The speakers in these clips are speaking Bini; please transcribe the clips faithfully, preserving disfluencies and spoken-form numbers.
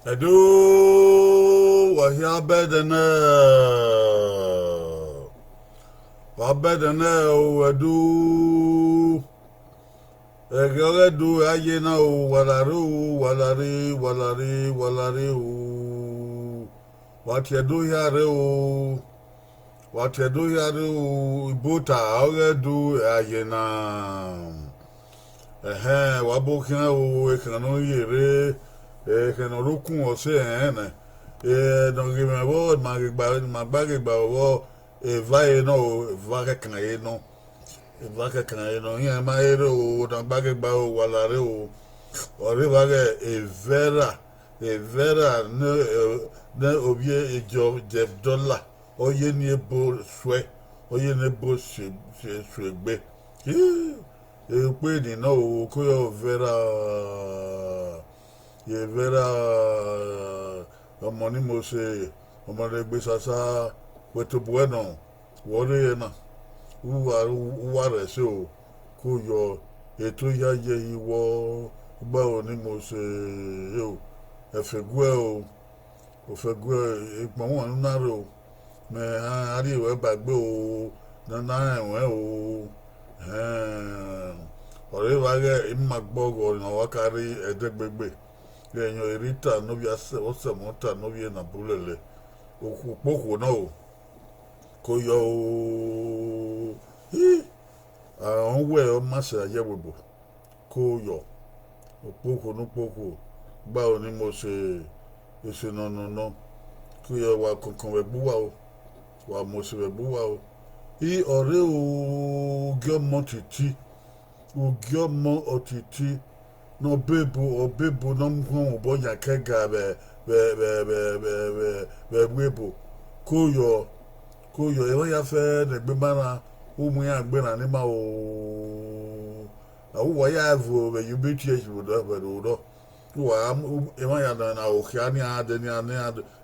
Ẹdo, wa hia bẹdẹ nẹ, wa bẹdẹ nẹ o, Ẹdo. Ẹghẹ ọghe Ẹdo a ye na o, wa la rre o, wa la rre, wa la rre, wa la rre o. Wa tie Ẹdo hia rre o. Wa tie Ẹdo hia rre o, Ibota ọghe Ẹdo a ye na. Ẹhẹn, wa bu khian o, ekhian ne ọ ye rre, ekhian ne ọ rre ukun ọse ẹnrẹn nẹ. Ne ọ ghi mwẹ vbọ, ma ghi gba, ma gba ghi gba vbọ, eva ẹre nọ o, eva kẹkan ẹre nọ. Eva kẹkan ẹre nọ, iran ma he rre o, ne a gba ghi gba o, wa la rre o. Ọ rre evba ghẹ Evẹra, Evẹra ne, ne ovbi Jeff Dollar, ọ ye eni ebo suẹ, ọ ye eni ebo suẹ egbe. Ukpe ni nọ o, ko yọ Evẹra, Evẹra, ọmọ ni Mose, ọmọ ne egbe sasa, wẹ tobọ ẹre nọ, wẹ rre ẹre na, uwa, uwa rre ẹse o, ko yọ, eto ya ye yi wọ, gba aro ni Mose o, ẹfe guẹ o, ofẹguẹ, egbọn wan ne u na rre o, mẹ a rhie ruẹ ba egbe o, ne a na rẹn ruẹ o. Ẹhẹn, ọre evba ghẹ ima gbe ọghọ ne ọ wa ka rre ẹdẹgbegbe, ghẹ yọn Rita ne ovbi Asẹ, Ọsẹmọta ne ovbi Enabulele, okhuo okpokhuo nọ o, ko yọ o, I, a rẹn wẹ ọ ma sẹ a ye ẹvbo ebo, ko yọ, okpokhuo ne ukpokhuo, gba aro ni Mose, ese nọ nọ nọ, ko yọ, wa kọnkọn vbe ẹgbẹ uwa o, wa mu ose vbe ẹgbẹ uwa o, I, ọre ugie ọmọ titi, ugie ọmọ ọtiti, ne ọ bebo, ọ bebo ne ọ mu uhunmwu obọ yan kẹga vbe, vbe, vbe ẹvbo ebo, ko yọ, ko yọ, emwa ya fẹ ne egbe ma na, u mu iran gbe na ne ima o. A, uwa ya vo vbe ye U B T S vbe odọ, vbe odọ. Uwa, emwa ya na, na ro khia ne iran dẹ, ne iran, ne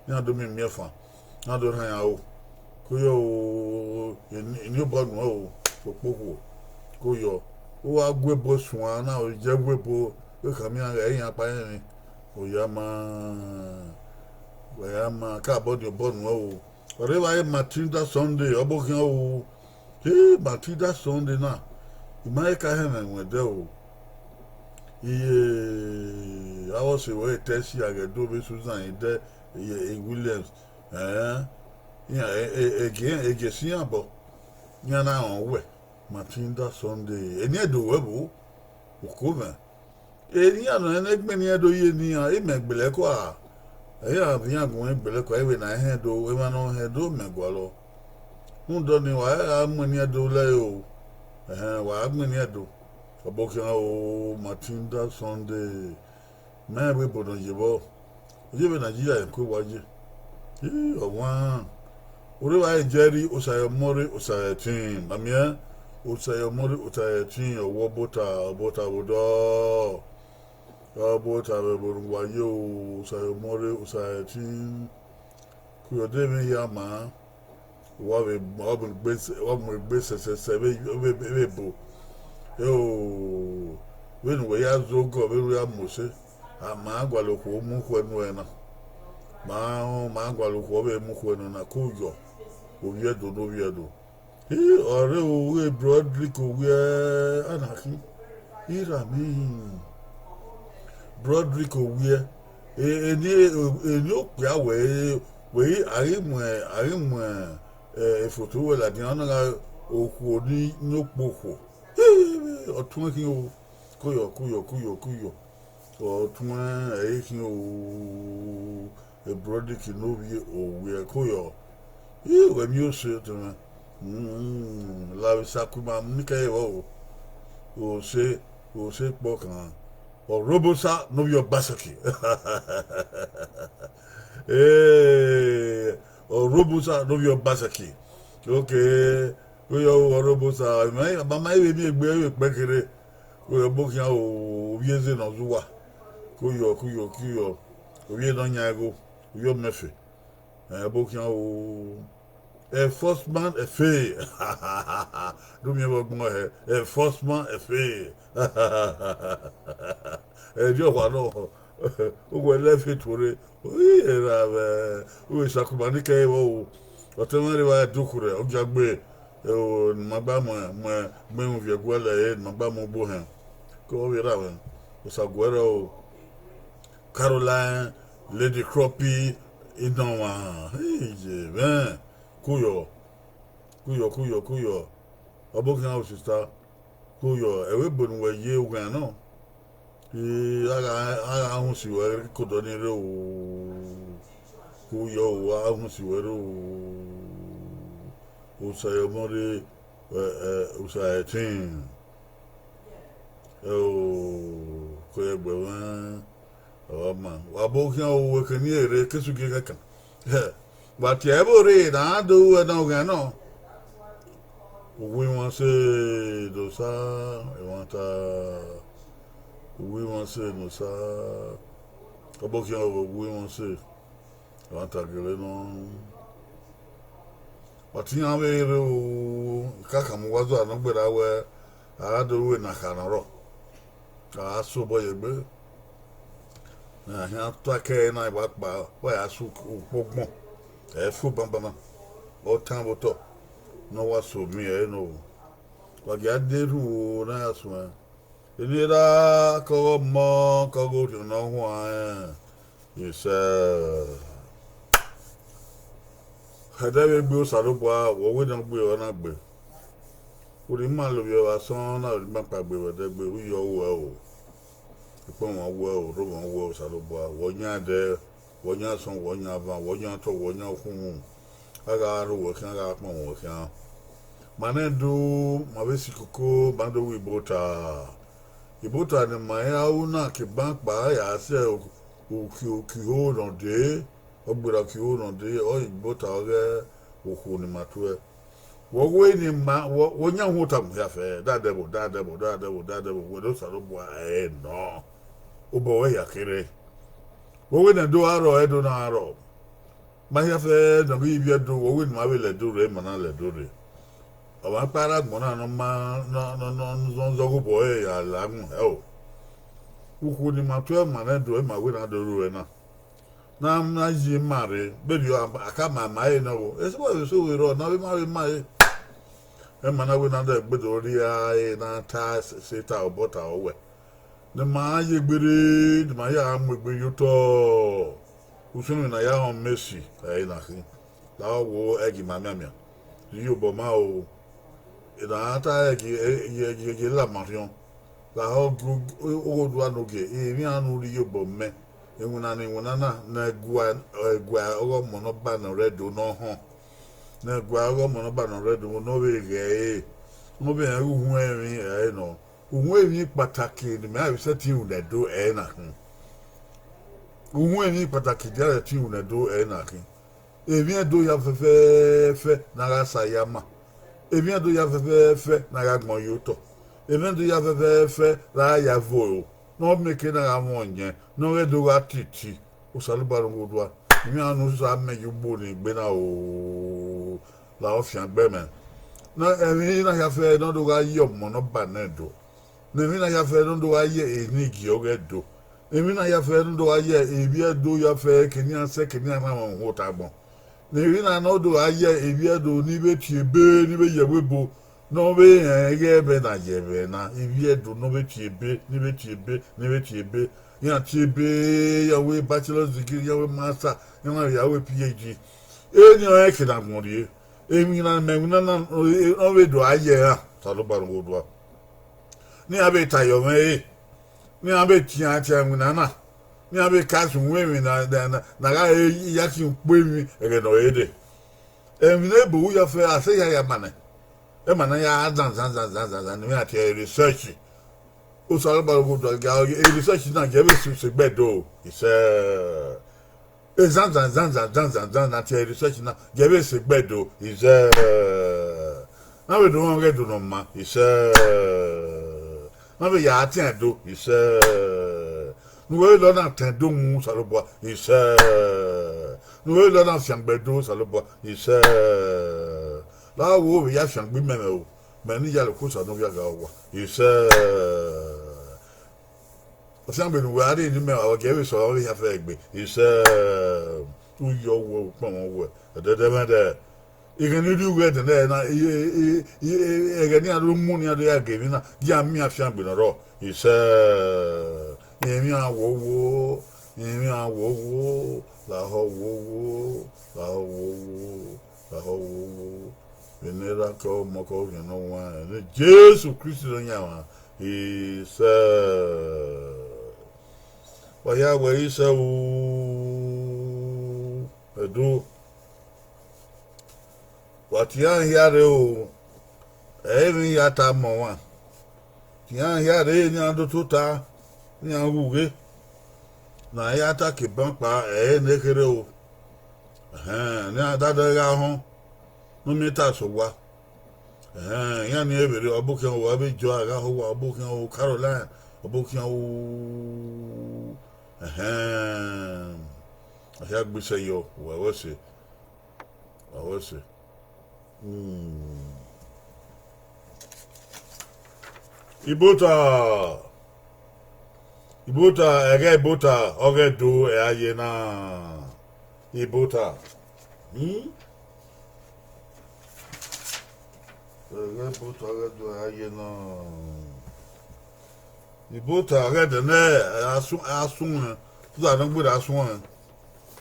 iran do miẹn imiẹnfan, ne iran do rhan iran ro. Ko yọ o, eni obọ nuẹn o, okpokhuo, ko yọ. U wa gu ebo suan na, ọ ye gu ebo, vbe khama iran gha iran kpa rẹn emwi, ọ ya ma, wẹ ya ma, ka bọ ni obọ nuẹn o. Ọre evba ẹre Matilda Sunday, ọ bọ khian o. Hii, Matilda Sunday na, I ma he ka hẹmwẹ ruẹn ẹdẹ o. Iye, avbe ọse ruẹ Tẹsi, Aghẹdo vbe Susan, Idẹ, Williams, ẹn, iran, e, e, gie, e gie si iran obọ, iran na rẹn uwẹ, Matilda Sunday, eni Ẹdo ruẹ vbo, uko mwẹ. Eni iran nọ ne gbẹn ne iran do ye ne iran, imẹ gbẹlẹkua, iran vbe iran gu mwẹ gbẹlẹkua, vbene a hẹn do, emwa ne ọ hẹn do mẹ gualọ. Rhunmwuda ọnii, wa gha mu eni Ẹdo lẹre o, ẹhẹn, wa gha mu eni Ẹdo, ọ bọ khian o, Matilda Sunday, mẹ rẹn vbe ebo ne ọ ye vbọ, ọ ye vbe Nigeria rẹn ku wa ye. Ii, ọmwa, orre evba ẹre Jerry Osaemọrre Osaẹtin, ma miẹn, Osaemọrre Osaẹtin, ọ wẹ Obota, Obota vbe odọ, Obota vbe ebo ne uwa ye o, Osaemọrre Osaẹtin, ku ọdẹ mwẹ hia ma, wa vbe, wa mu egbe sẹ, wa mu egbe sẹsẹsẹ vbe, vbe, vbe ebo. Eo, vbene uwẹ ya zẹ ogọ vbene u ya mose, a ma gualọ okhuo mu khuẹ nuẹn na. Ma, ma gualọ okhuo vbe mu khuẹ nuẹn na, ko yọ, ovbi Ẹdo ne ovbi Ẹdo. Ii, ọre o ghe Broderick Owiẹ, a na khin, I ra miẹn. Broderick Owiẹ, e, eni, eni okpia wẹ, wẹ a ghi mu, a ghi mu, e, efoto ruẹ ladian, ọ na gha okhuo ni, ni okpokhuo. Ii, ọ tuẹn khin o, ko yọ, ko yọ, ko yọ, ko yọ. Ọ tuẹn ẹre khin o, Broderick ne ovbi Owiẹ, ko yọ. Ii, wẹ miẹn ose te mwẹ. Mm, la vbe sa ku ima mu ikẹe vbọ o. Ose, ose kpọ kan. Ọrhobosa ne ovbi Obaseki. Eh, Ọrhobosa ne ovbi Obaseki. Okay, ko yọ o, Ọrhobosa. Ma, ma, ma vbe miẹn egbe vbe ikpẹkherhe. Ko yọ, ọ bọ khian o, ovbi eze ne ọ zẹ uwa. Ko yọ, ko yọ, ko yọ. Ovbi ne ọ yan ẹgho, ovbi ọmọ ẹfe. Ẹ, ọ bọ khian o. A first man a fail. Do miẹn vbe ọgbọn hẹ, a first man a fail. Ẹdẹ ọkpa nọ, Uwẹ lẹ fi tuorre, oi, erha vbe, uwẹ Isakuma ni kẹ vbe o, ọtẹn mwẹ rre evba Ẹdo khuẹrhẹ, ọ gia gbe, o, ne ima gba mu, mu, mu irun viẹ gualọ ẹre, ne ima gba mu ugbo hẹn. Ke ọ vbe erha mwẹ, Osaguẹrẹ o, Caroline, Lady Croppy, Idọnmwa, iye mwẹ, kuyọ, kuyọ, kuyọ, kuyọ, ọbokhian o sista, kuyọ, ẹvbo ebo ne uwẹ ye ughan nọ, I, a gha, a gha hunsi wẹ ke odọ ni rre o, kuyọ o, a hunsi wẹ rre o, Osa ọmọ rre, ẹ, ẹ, Osa ẹtin, ẹ o, ke ẹgbẹ mwẹ, ọ ma, wa bo khian o, wẹ ke ni rre, ke su gie kẹkan. Hẹ, wa tie ẹvbo rre, ne a do ru ẹna ọghan nọ. Uwu iwanse ne Osa, ẹmwata, uwu iwanse ne Osa, ọbokhian vbe uwu iwanse, ẹmwata gele nọ. Wa te iran vbe rre o, I ka khama uwa zua ne ọ gberra wẹ, a gha do ru ẹna kha ne ọ rrọọ, a gha so obọ ye egbe. Ne a khian ta ẹkẹ ẹre na, wa kpa, wa ya so ukpọgbọn, ẹ fo banbanna, ọ tan vbe otọ, ne ọ wa so miẹn ẹre nọ o. Wa gia de rhu o, ne a ya suẹn. Eni erha ke ọghe ọmọ, ke ọghe orhiọn ne ọ huanrẹn, isẹ. Ẹdẹ vbe gbe Osanobua, wẹ wẹ ne ọ gbe ọre na gbe. Urhi ima lovbiẹ vbe asọn na, urhi ima kpaegbe vbe ẹdẹgbe, u yọ ruẹ o. Ikpọnmwa ruẹ o, orhọmwa ruẹ o, Osanobua, wẹ ọ yan ẹdẹ, wẹ ọ yan asọn, wẹ ọ yan avan, wẹ ọ yan otọ, wẹ ọ yan ukhunmwu. A gha rre uwẹ khian, a gha kpọnmwẹ uwẹ khian. Ma nẹ do, ma vbe si koko, ma do ru ibota. Ibota ne ima i ra ru na, ke ban kpa ya sẹ ukhi, ukhi ho ne ọ dee, ọ gberra ukhi ho ne ọ dee, ọ re ibota ọghe okhuo ne ima tuẹ. Wẹ wẹ ne ima, wẹ, wẹ ọ yan uhunmwu ota mu hia fẹ, dadẹvbo, dadẹvbo, dadẹvbo, dadẹvbo, wẹ ne Osanobua ẹre nọ, obọ ruẹ hia kherhe. Wẹ wẹ ne Ẹdo gha rrọọ, Ẹdo na gha rrọọ. Ma hia fẹ ne ọ ghi ivbi Ẹdo, wẹ wẹ ne ima vbe la Ẹdo rre, ima na la Ẹdo rre. Ọmwa ọkpa rre agbọn na ne ọ ma, ne ọ, ne ọ, ne ọ, ne ọ zọghe obọ ẹre ya la mu hẹ o. Ukhuo ne ima tuẹ ma nẹ do, ima wẹ ne a do ru ẹre na. Ne a na ye ima rre, vberriọ a, a ka ma ima ẹre nọ o. Eso vbe eso vbe rrọọ, ne avbe ima vbe ma ẹre. Ẹma na wẹ ne a dẹ gbe do rhia ẹre ne a ta sẹ, sẹ ta obọ ta ruẹ. Ne ima ye egbe rre, ne ima ya mu egbe ye otọ. Usunu ne a ya rẹn Messi, ẹre na khin. Lahọ wo ẹgi ma mianmian. Rhie obọ ma o. Ne a ta ẹgi, ẹgi, ẹgi, ẹgi la ma rhiọn. Lahọ gu, oghodua ne ogie, emwi iran ne u rhie obọ mẹ. Iwinna ne iwinna na, ne ẹgua, ẹgua ọghe ọmọ ne ọ ba ne ọ rre Ẹdo ne ọ họn. Ne ẹgua ọghe ọmọ ne ọ ba ne ọ rre Ẹdo ne ọ vbe ghẹ ẹre. Ne ọ vbe rẹn ghe uhunmwu emwi ẹre nọ. Uhunmwu emwi kpataki ne imẹ a vbe sẹtin ru ne Ẹdo ẹre na khin. Uhunmwu emwi kpataki dia sẹtin ru ne Ẹdo ẹre na khin. Emwi Ẹdo hia fẹfẹẹfẹ ne a gha sa ya ma. Emwi Ẹdo hia fẹfẹẹfẹ ne a gha gbọn ye otọ. Emwi Ẹdo hia fẹfẹẹfẹ ne a gha ya vo ro. Ne ọ miẹn eke ne a gha mwẹ ọyẹn, ne ọ ghẹ do gha titi. Osanobua rhunmwuda, emwi iran ne u sa mẹ ye ugbo ne egbe na o, lahọ fiangbe mẹ. Ne emwi na hia fẹ ne ọ do gha ye ọmọ ne ọ ba nẹ Ẹdo. Ne emwi na hia fẹ ne ọ do gha ye eni gie ọghe Ẹdo. Emwi na hia fẹ ne ọ do gha ye emwi Ẹdo hia fẹ, ke ne iran sẹ, ke ne iran rhan mwẹ uhunmwu ota agbọn. Ne emwi na ne ọ do gha ye emwi Ẹdo ni vbe tie ebe, ni vbe ye ẹvbo ebo, ne ọ vbe rẹn ighẹ ẹmwẹ na ye ẹmwẹ na, emwi Ẹdo ne ọ vbe tie ebe, ni vbe tie ebe, ni vbe tie ebe. Iran tie ebe, iran wẹ bachelor's degree, iran wẹ master, iran ya wẹ P H D. Eni ọnrẹn ke ne agbọn rrie. Emwi na mẹ winna na, ọ vbe do a ye ẹre, Osanobua rhunmwuda. Ne iran vbe ta ye ọmwẹ ẹre, ne iran vbe tian tian iwinna na, ne iran vbe ka sẹ uhunmwu emwi na, na, na, na gha re ya khian ukpo emwi ẹghẹ ne ọ re dee. Emwi ne ebo hia fẹ, a sẹ hia ya ma nẹ. Ẹma na ya zan zan zan zan zan zan, ne iran tie research. Osanobua rhunmwuda, research na gie vbe sẹ, sẹ egbe Ẹdo, isẹ. Ezan zan zan zan zan zan zan na tie research na, gie vbe sẹ egbe Ẹdo, isẹ. Na vbe do rẹn ọghe Ẹdo ne ọ ma, isẹ. Na vbe ya tian Ẹdo, isẹ. Ne uwẹ lọ na tẹn Ẹdo mu, Osanobua, isẹ. Ne uwẹ lọ na fiangbe Ẹdo, Osanobua, isẹ. La wo vbe ya fiangbe imẹ mwẹ o, mẹ ne iyalọ ku Osa ne ọ via gha owa, isẹ. Ọfiangbe ne uwẹ a rhie ne imẹ, ọ gie vbe sẹ ọre hia fẹ egbe. Isẹ, u yọ wẹ, u kpọnmwẹ wẹ, ẹdẹdẹmwẹdẹ. Ighẹ ne I rhie uwẹ ẹdẹ nẹ na, ẹghẹ ne iran do mu ne iran do ya gie emwi na, ya miẹn afiangbe ne ọ rrọọ. Isẹ, emwi iran wowo, emwi iran wowo, lahọ wowo, lahọ wowo, lahọ wowo. Vbene Erha ke Ọmọ ke Ọghe Ovbi Ẹre Nọhuanrẹn, ne Jesu Kristi Nọyaẹnmwa, isẹ. Wa hia wẹ isẹ o, Ẹdo. Wa tie iran hia rre o, ẹ i re emwi hia tama ọmwa. Tie iran hia rre ne iran do tota, ne iran ghughe, ne a ya ta ke eban kpa, ẹ i re ne kherhe o. Ẹhẹn, ne iran da dẹ gha họn, ne u miẹn ta sẹ owa. Ẹhẹn, iran ni vbe rre, ọ bu khian o, avbe Joy gha ho owa, ọ bu khian o, Caroline, ọ bu khian o. Ẹhẹn, a hia gbe isẹ yọ, uwa wẹ ẹse, uwa wẹ ẹse. Ibota, Ibota, ẹghẹ Ibota ọghe Ẹdo ẹ a ye na. Ibota, hmm? Ẹghẹ Ibota ọghe Ẹdo ẹ a ye na. Ibota ọghe Ẹdo nẹ, a sun, a sun ẹn, tuta ne ọ gberra sun ẹn.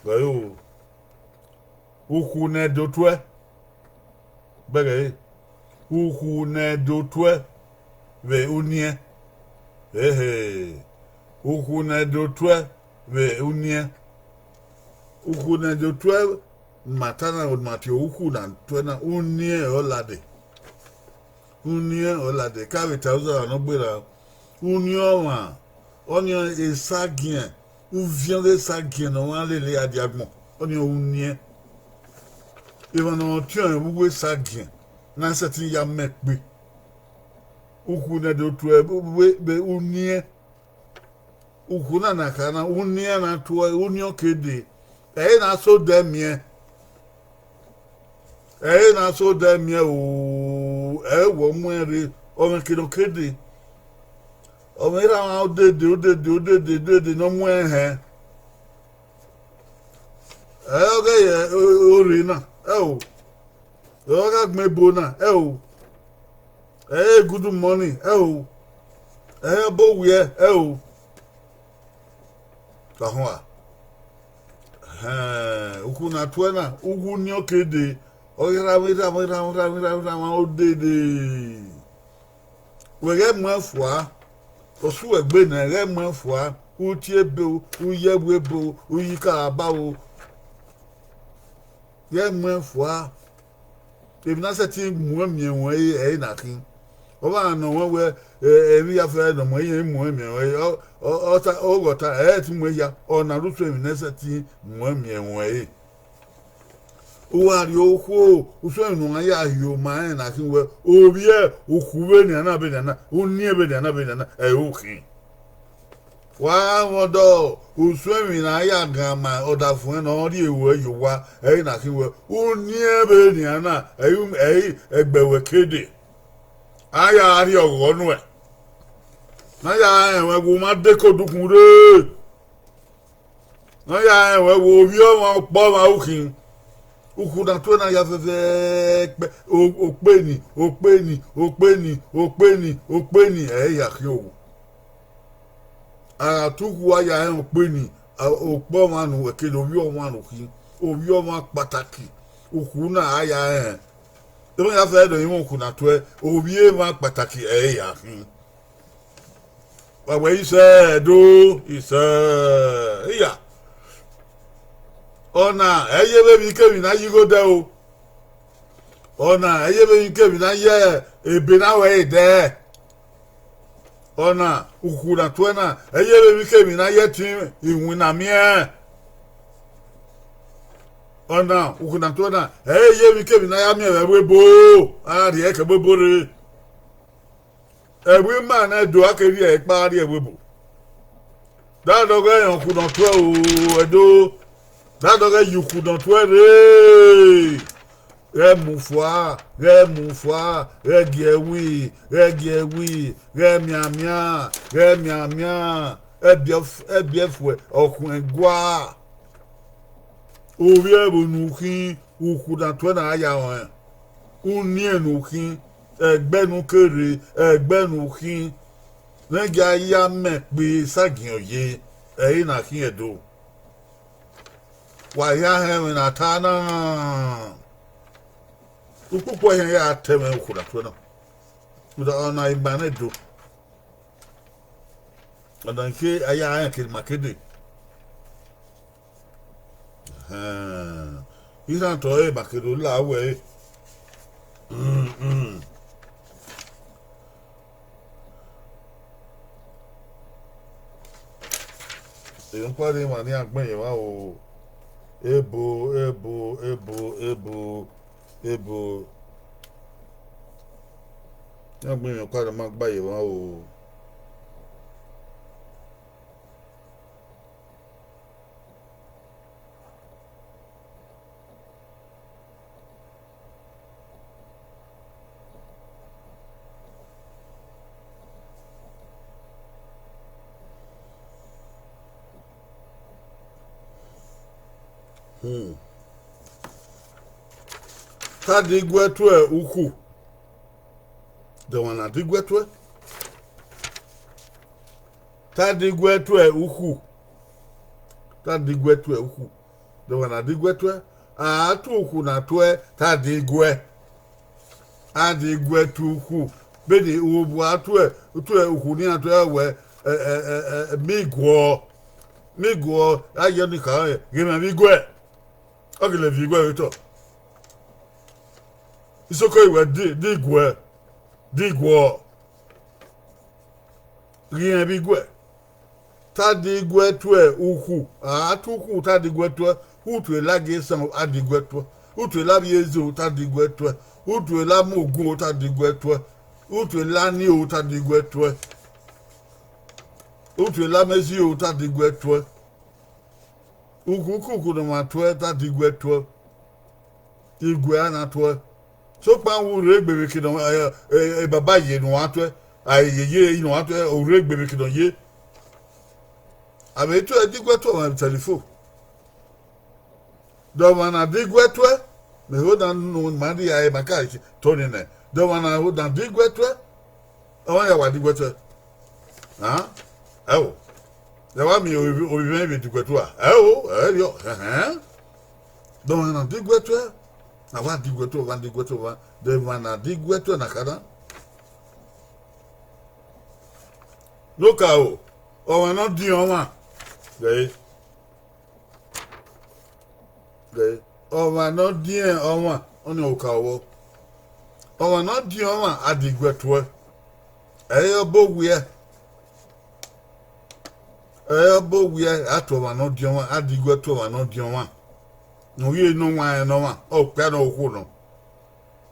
Wẹ yo, ukhu ne Ẹdo tuẹ, bẹghe ẹre, ukhu ne Ẹdo tuẹ vbe uniẹn. Ehe, ukhu ne Ẹdo tuẹ vbe uniẹn. Ukhu ne Ẹdo tuẹ, ma ta na, ma tie ukhu na tuẹ na, uniẹn ọ lade. Uniẹn ọ lade, ka vbe ta uzọla ne ọ gberra. Uniẹn ọmwa, ọnii esagiẹn, uviẹn ọghe esagiẹn ne ọmwa lele ya dia agbọn, ọnii uniẹn. Emwa ne ọ tiọnrẹn vbe uwu esagiẹn na sẹtin ya mẹ ẹkpe. Ukhu ne Ẹdo tuẹ vbe uniẹn. Ukhu na na kha na, uniẹn na tuẹ, uniẹn ọ ke dee. Ẹ i re ne a sẹ odẹ miẹn. Ẹ i re ne a sẹ odẹ miẹn o, ẹ i re wẹ ọ muẹn rre, ọ mwẹ eke ne ọ ke dee. Ọ mwẹ erha mwa odede, odede, odede, odede ne ọ muẹn hẹn. Ẹ i re ọghe ye orre na, ẹo. Ẹ i re ọghe agbọn ebo na, ẹo. Ẹ i re good morning, ẹo. Ẹ i re ọbo wiẹ, ẹo. Ka họn a? Ẹhẹn, ukhu na tuẹ na, uwu uniẹn ọ ke dee, ọ ghi rhan mwẹ, rhan mwẹ, rhan mwẹ, rhan mwẹ, rhan mwẹ, rhan mwẹ odede. Wẹ ghẹ muẹn fua, ọ su wẹ gbe nẹ, ghẹ muẹn fua, u tie ebe o, u ye ẹvbo ebo o, u ye ikarabao, ghẹ muẹn fua. Emwi na sẹtin muẹn miẹn ruẹn ẹre, ẹre na khin. Ọmwa ne ọ wẹn wẹ, emwi ya fẹ ne ọ muẹn, irẹn muẹn miẹn ruẹn ẹre, ọ, ọ, ọ ta, ọ ghọta, ẹ i te muẹn ya, ọ na rre usun emwi ne sẹtin muẹn miẹn ruẹn ẹre. U gha rhie okhuo, usun emwi ne uwa ya rhie ma rẹn na khin wẹ, ovbi ukhu vbenian na, vbenian na, uniẹn vbenian na, vbenian na, ẹre u khin. Wa mwẹ ọdọ, usun emwi ne a ya gan ma ọdafẹn ne ọ rhie ruẹ ye owa, ẹre na khin wẹ, uniẹn vbenian na, ẹre, ẹre ẹgbẹ ruẹ ke dee. A ya rhie ọghọ nuẹn, ne a ya rẹn ruẹ wẹ u ma deke odukhunmwu rre. Ne ọ ya rẹn ruẹ wẹ ovbi ọmwa ọkpọ ọmwa u khin. Ukhu na tuẹ na ya fẹfẹ kpẹ, o-, okpeni, okpeni, okpeni, okpeni, okpeni, ẹ i ya khian owo. A gha tu ukhu a ya rẹn okpeni, a, ọkpọ ọmwa ne uwẹ kene ovbi ọmwa ne u khin, ovbi ọmwa kpataki, ukhu na a ya rẹn. Emwa ya fẹ do rinmwian ukhu na tuẹ, ovbi emwa kpataki ẹ i ya khin. Wa wẹ isẹ do, isẹ, iya. Ọna, ẹ i ye vbe emwikemwi ne a ya igho dẹ o. Ọna, ẹ i ye vbe emwikemwi ne a ya ebe ne a ru ẹre dẹ. Ọna, ukhu na tuẹ na, ẹ i ye vbe emwikemwi ne a ya ẹtin iwinna miẹn. Ọna, ukhu na tuẹ na, ẹ i ye vbe emwikemwi ne a ya miẹn vbe ẹvbo ebo, a rhie ẹre ke ẹvbo ebo rre. Ẹvbo ima ne Ẹdo a ke rhie ẹre kpa rrie ẹvbo ebo. Dadẹ ọghe rẹn ukhu ne ọ tuẹ o, Ẹdo. Dadẹ ọghe ye ukhu ne ọ tuẹ rre. Ghẹ mu fua, ghẹ mu fua, ghẹ gie ẹwi, ghẹ gie ẹwi, ghẹ mianmian, ghẹ mianmian. ẹbiẹf-, ẹbiẹfuẹ, ọkhuẹn gua. Ovbi ẹvbo ne u khin, ukhu na tuẹ na ya rẹn. Uniẹn ne u khin, ẹgbẹ ne u ke rre, ẹgbẹ ne u khin. Rẹn gia ya mẹ kpe sagiẹn oye, ẹre na khian do. Wa hia họn ẹmwẹ ne a ta na. Ukpukpu ẹhiẹn ya ta ẹmwẹ ukhu na tuẹ na. Rhunmwuda ọna ima nẹ do. Ọna ke a ya rẹn ke ima ke dee. Ehẹn. Iran tọ ẹre ima ke do la wẹ ẹre. Emwi ọkpa rre emwa ne iran gbẹn ye emwa o. Ebo, ebo, ebo, ebo, ebo. Iran gbẹn emwi ọkpa rre ma gba ye emwa o. Hmm. Te a diguẹ tuẹ ukhu. De ọmwa ne a diguẹ tuẹ? Te a diguẹ tuẹ ukhu. Te a diguẹ tuẹ ukhu. De ọmwa ne a diguẹ tuẹ? A tu ukhu na tuẹ, te a diguẹ. A diguẹ tuẹ ukhu. Vbene uwu a tuẹ, tuẹ ukhu ne iran tuẹ wẹ, ẹ, ẹ, ẹ, ẹ, mi guọ. Mi guọ, a yọ ni kha rẹn, ghe mwẹ vbe iguẹ. Ọ gele viọ iguẹ vbe otọ. Isoko iwẹ di, diguẹ, diguọ. Ghi rẹn vbe iguẹ. Te a diguẹ tuẹ ukhu, a tu ukhu te a diguẹ tuẹ, utu elagie esan a diguẹ tuẹ, utu elavbiẹ ezo te a diguẹ tuẹ, utu elamu ogun te a diguẹ tuẹ, utu elani o te a diguẹ tuẹ, utu elamẹzi o te a diguẹ tuẹ. Ukhu ukhu ne ọmwa tuẹ te a diguẹ tuẹ, iguẹ a na tuẹ. Sokpan u rre egbe vbe eke ne ọ, ẹ, ẹ, ẹ, baba ye ne uan tuẹ, a ye ye ne uan tuẹ, u rre egbe vbe eke ne ọ ye. A vbe tuẹ diguẹ tuẹ ọmwa vbe telephone. De ọmwa na diguẹ tuẹ, mẹ ho na nu ma rhie ẹre ma ka tọ ni nẹ. De ọmwa na ho na diguẹ tuẹ, ọmwa ya wa diguẹ tuẹ. Ẹo, ẹ wa miẹn ovbi mwẹ vbe diguẹ tuẹ? Ẹo, ẹ rriọ, ẹhẹn. De ọmwa na diguẹ tuẹ, a wa diguẹ tuẹ, ọmwa diguẹ tuẹ, ọmwa, de ọmwa na diguẹ tuẹ na kha na. Ne okaro, ọmwa ne ọ diọn ọmwa, ghe, ghe, ọmwa ne ọ diọn ọmwa, ọnii okaro vbọ. Ọmwa ne ọ diọn ọmwa, a diguẹ tuẹ. Ẹre ọ bo wiẹ, ẹre ọ bo wiẹ, a tu ọmwa ne ọ diọn ọmwa, a diguẹ tuẹ ọmwa ne ọ diọn ọmwa. Ne ọ ghi re ne ọ wan rẹn ne ọmwa, ọ kpia ne okhuo nọ.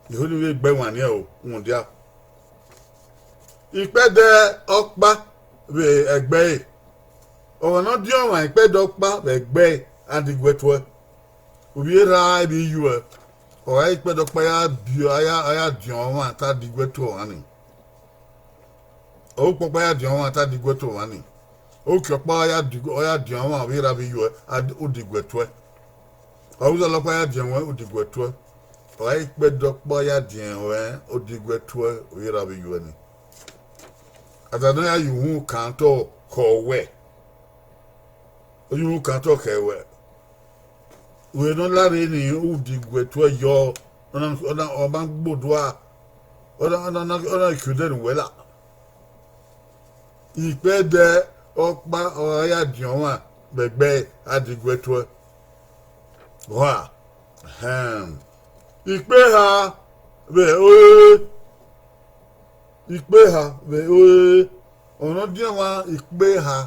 Iho ni vbe gbe ẹwaẹn niẹn o, rhunmwudia ikpẹdẹ ọkpa vbe ẹgbẹ ẹre. Ọmwa ne ọ diọn ọmwa ikpẹdẹ ọkpa vbe ẹgbẹ ẹre, a diguẹ tuẹ. Ovbi erha, ovbi iyuẹ, ọ gha re ikpẹdẹ ọkpa ya biẹ, a ya, a ya diọn ọmwa, te a diguẹ tuẹ ọmwa ni. Ọvbokpan ọkpa ya diọn ọmwa, te a diguẹ tuẹ ọmwa ni. Oke ọkpa ọ ya di-, ọ ya diọn ọmwa, ovbi erha, ovbi iyuẹ, a d-, u diguẹ tuẹ. Ọvbizẹ ọkpa ya diọn ruẹ, u diguẹ tuẹ. Ọ gha re ikpẹdẹ ọkpa ya diọn ruẹ, u diguẹ tuẹ, ovbi erha, ovbi iyuẹ ni. Ada ne ọ ya ye uhunmwu kan otọ khọ wẹ, ọ ye uhunmwu kan otọ khẹ wẹ. Vbe ne ọ la rre ni, u diguẹ tuẹ yọ, ọ na, ọ na, ọ ma gbe odua, ọ na, ọ na, ọ na, ọ na khian odẹ ne uwẹ la. Ikpẹdẹ ọkpa ọ gha ya diọn ọmwa vbe ẹgbẹ ẹre, a diguẹ tuẹ. Wa, ẹhẹn. Ikpe eha vbe ore, ikpe eha vbe ore, ọmwa ne ọ diọn ọmwa ikpe eha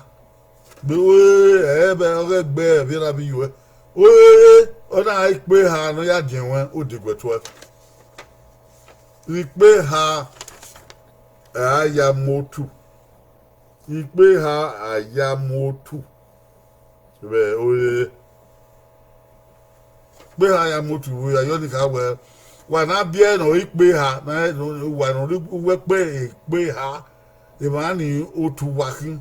vbe ore, ẹ vbe ọghe ẹgbẹ ẹre, ovbi erha, ovbi iyuẹ. Ore, ọ na ikpe eha ne ọ ya diọn ruẹ, u diguẹ tuẹ. Ikpe eha, a ya mu otu. Ikpe eha, a ya mu otu vbe ore. Ikpe eha ya mu otu vbe ore, a yọ ni kha wẹ, wa na biẹ ne ọ re ikpe eha, ne uwa ne ọ rre uwu ẹkpẹ ikpe eha, emwa ni otu wa khin.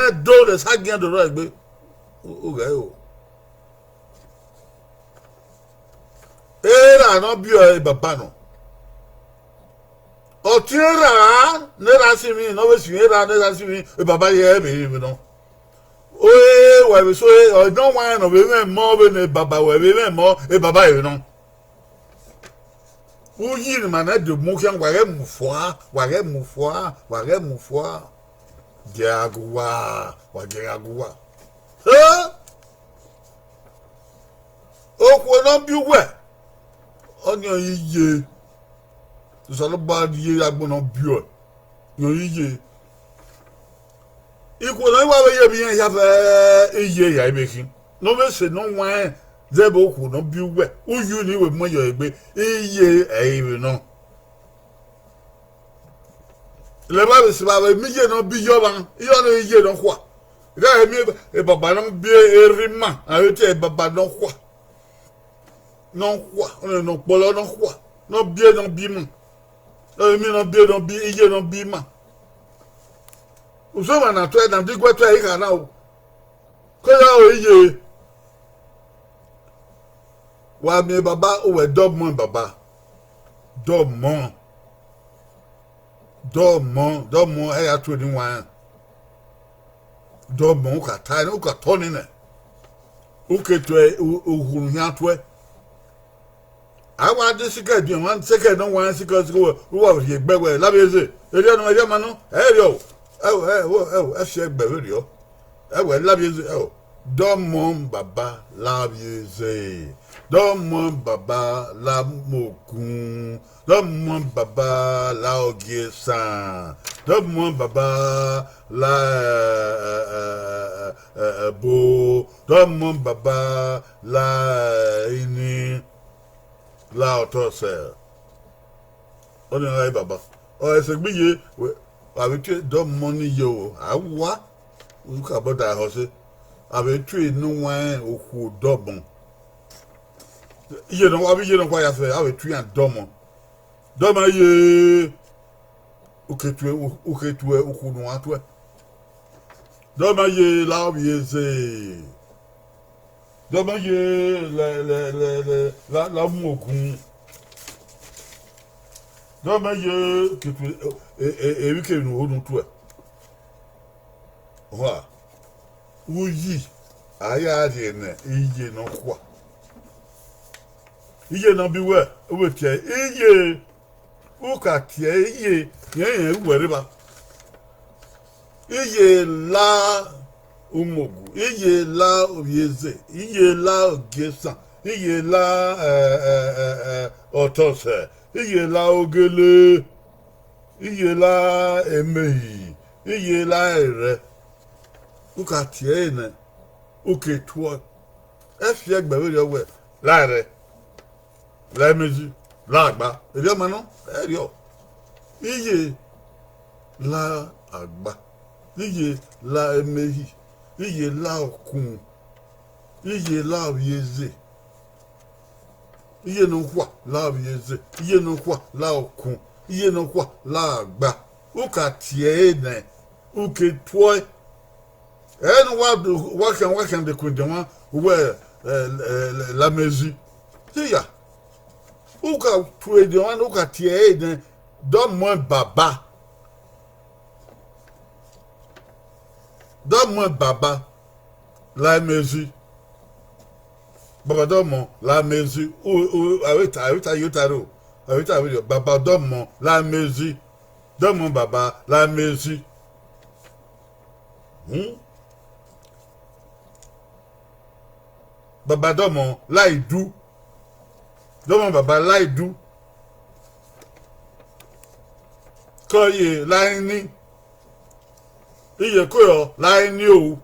nẹ do ne sa gian do rrọọ egbe. U ghẹ o. Erha ne ọ biẹ ọre baba nọ. Ọtiẹn erha ne erha sinmwi, ne ọ vbe sinmwi erha ne erha sinmwi, e baba ye ẹre vbe rinmwi nọ. Ore wa vbe so, ọ nọ wa rẹn ne ọ vbe mwẹ emọ vbene baba wẹ vbe mwẹ emọ, e baba ẹre nọ. U yi ne ima na do mu khian, wa ghẹ mu fua, wa ghẹ mu fua, wa ghẹ mu fua. Gie a gu uwa, wa gie a gu uwa. Eh? Okhuo ne ọ biẹ uwẹ, ọnii ọ i ye. Osanobua rhie agbọn ne ọ biẹ ọe, ọnii ọ i ye. Ikhuo ne ọ i wa vbe ye vbe iran hia fẹ, iye ya i vbe khin. Ne ọ vbe sẹ ne ọ wan zẹ vbe okhuo ne ọ biẹ uwẹ, uyi ne I vbe mu yọ egbe, iye ẹ i vbe nọ. Lẹ evba vbe sẹ evba vbe miẹn iye ne ọ biẹ ọmwa, iye ọnii iye ne ọ khua. Ighẹ emwi ebaba ne ọ biẹ erha ima, a vbe tie ẹre ebaba ne ọ khua. Ne ọ khua, ọnii ne ọ kpọlọ ne ọ khua, ne ọ biẹ ne ọ biẹ ima. Emwi ne ọ biẹ ne ọ biẹ, iye ne ọ biẹ ima. Usẹ ọmwa na tuẹ, na diguẹ tuẹ, I kha na o. Ke ya ro iye. Wa miẹn baba, uwẹ dọmọ baba. Dọmọ. Dọmọ, dọmọ, ẹ ya tue ne I wanrẹn. Dọmọ, u ka ta, u ka tọ nene. U ke tue u- ukhunmwu hia tuẹ. A wa de sikẹ biẹ ọmwa, sikẹ ne ọ wanrẹn sikẹ, sikẹ wẹ, u wa rhie egbe wẹ, lavbiẹ eze. Erriọ nọ, erriọ ma nọ, ẹ i rriọ o. Ẹo, ẹo, ẹo, ẹ fi ẹgbẹ vberriọ. Ẹo, lavbiẹ eze, ẹo. Dọmọ baba lavbiẹ eze. Dọmọ baba la mu ogun. Dọmọ baba la ogie esan. Dọmọ baba la, ẹ, ẹ, ẹ, ẹ, ẹ, ẹbo. Dọmọ baba la, ẹ, ini. La ọtọ sẹ. Ọnii ọre baba. Ọ ẹsẹ gbe iye, wẹ, a vbe tie dọmọ ne iye o, a wa, u ka bọda ẹhọ sẹ. A vbe tie ne u wanrẹn okhuo dọmọ. Iye ne ọ wa vbe iye ne ọ kua ya fẹ, a vbe tie iran dọmọ. Dọmọ ye, u ke tue, u ke tue okhuo ne uwa tuẹ. Dọmọ ye la ovbi eze. Dọmọ ye la, la, la, la, la, la mu ogun. Dọmọ ye ke tue, e, e, emwikemwi ne u ho ne u tuẹ. Wa, uyi, a ya rhie ne iye ne ọ khua. Iye ne ọ biẹ uwẹ, u vbe tie iye, u ka tie iye, rẹn rẹn uwẹ rre evba. Iye la umogu, iye la ovbi eze, iye la ogie esan, iye la, ẹ, ẹ, ẹ, ẹ, ọtọ sẹ, iye la ogele, iye la emehi, iye la ẹrẹ. U ka tie ẹre nẹ, u ke tuẹ. Ẹ fi ẹgbẹ vberriọ wẹ, la ẹrẹ, la emezi, la agba. Erriọ ma nọ, ẹrriọ. Iye la agba, iye la emehi, iye la okun, iye la ovbi eze, iye ne ọ khua la ovbi eze, iye ne ọ khua la okun, iye ne ọ khua la agba. U ka tie ẹre nẹ, u ke tuẹ. Ẹ ne uwa do, uwa khian, uwa khian dekun ediọn mwa, uwẹ, ẹ, ẹ, lamẹ ezi. Iya, u ka tue ediọn mwa ne u ka tie ẹre nẹ, dọmọ baba. Dọmọ baba, lamẹ ezi. Baba dọmọ, lamẹ ezi. U, u, a vbe ta, a vbe ta ye ota ro, a vbe ta vberriọ, baba dọmọ, lamẹ ezi. Dọmọ baba, lamẹ ezi. Hmm? Baba dọmọ, la idu. Dọmọ baba, la idu. Kọ ye la ini. Iye ko yọ la ini o.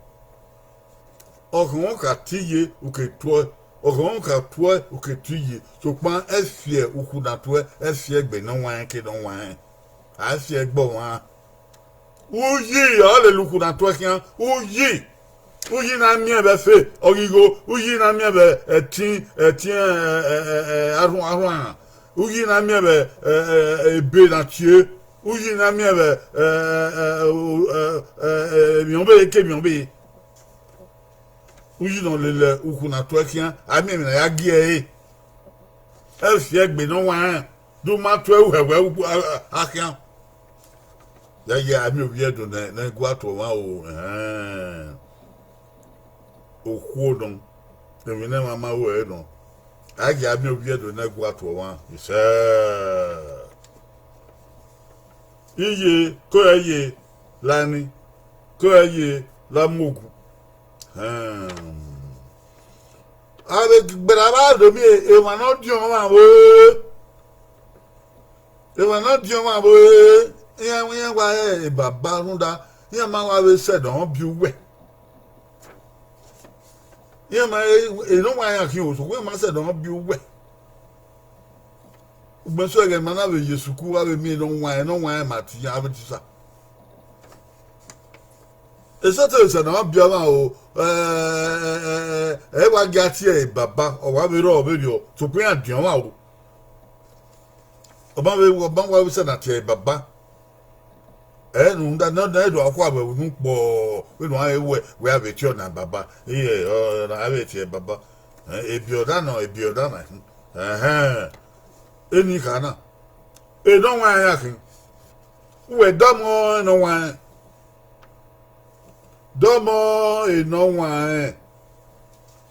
Ọghọnmwọ ka tie iye, u ke tuẹ. Ọghọnmwọ ka tuẹ, u ke tie iye. Sokpan ẹ fiẹ ukhu na tuẹ, ẹ fiẹ egbe ne ọ wanrẹn ke ne ọ wanrẹn. A fiẹ egbe ọmwa. Uyi, ọ lele ukhu na tuẹ khian. Uyi. Uyi na miẹn vbe ẹfe, ọ ghi gho. Uyi na miẹn vbe ẹtin, ẹtin, ẹ, ẹ, ẹ, ẹ, arhuan, arhuan. Uyi na miẹn vbe, ẹ, ẹ, ebe na tie. Uyi na miẹn vbe, ẹ, ẹ, ẹ, o, ẹ, ẹ, ẹ, emwi ọvbehe ke emwi ọvbehe. Uyi ne ọ lele ukhu na tuẹ khian, a miẹn emwi ne a ya gie ẹre. Ẹ fiẹ egbe ne ọ wanrẹn, do ma tuẹ uhẹwẹ ugbo a, a, akhian. Ya ye a miẹn ovbi Ẹdo ne, ne gu atuọ mwa o, ẹhẹn. Okhuo nọ, emwi ne ẹmwẹ ma ru ẹre nọ. A gie a miẹn ovbi Ẹdo ne gu atuọ mwa, isẹ. Iye, ko ya iye, la ni. ke ẹ ye la mu ogu. Ẹn. Avbe gberra vbe do miẹn emwa ne ọ diọn ọmwa vbe, emwa ne ọ diọn ọmwa vbe, iran, iran wa re baba rhunmwuda iran ma wa vbe sẹ ne ọ biẹ uwẹ. Iran ma, enọwanrẹn iran khin o, sokpan iran ma sẹ ne ọ biẹ uwẹ. Ugbẹn so ẹghẹ ne ima na vbe ye sukuru, a vbe miẹn enọwanrẹn, enọwanrẹn ma tie iran avbe tisa. Esẹtin sẹ ne ọ biẹ ọmwa o, ẹ, ẹ wa gia tie ẹre baba, ọ wa vbe rrọọ vberriọ, sokpan iran diọn ọmwa o. Ọ ma vbe, ọ ma wa vbe sẹ na tie ẹre baba. Ẹ rhunmwuda ne ọ do khua vbe unu kpọ, vbene uan he wẹ, wẹ a vbe tie ọna baba, iye, ọ, a vbe tie ẹre baba. Ẹ, ebiẹ ọda nọ, ebiẹ ọda na khin. Ẹhẹn. Eni kha na. Enọwanrẹn iran khin. Uwẹ dọmọ enọwanrẹn. Dọmọ enọwanrẹn.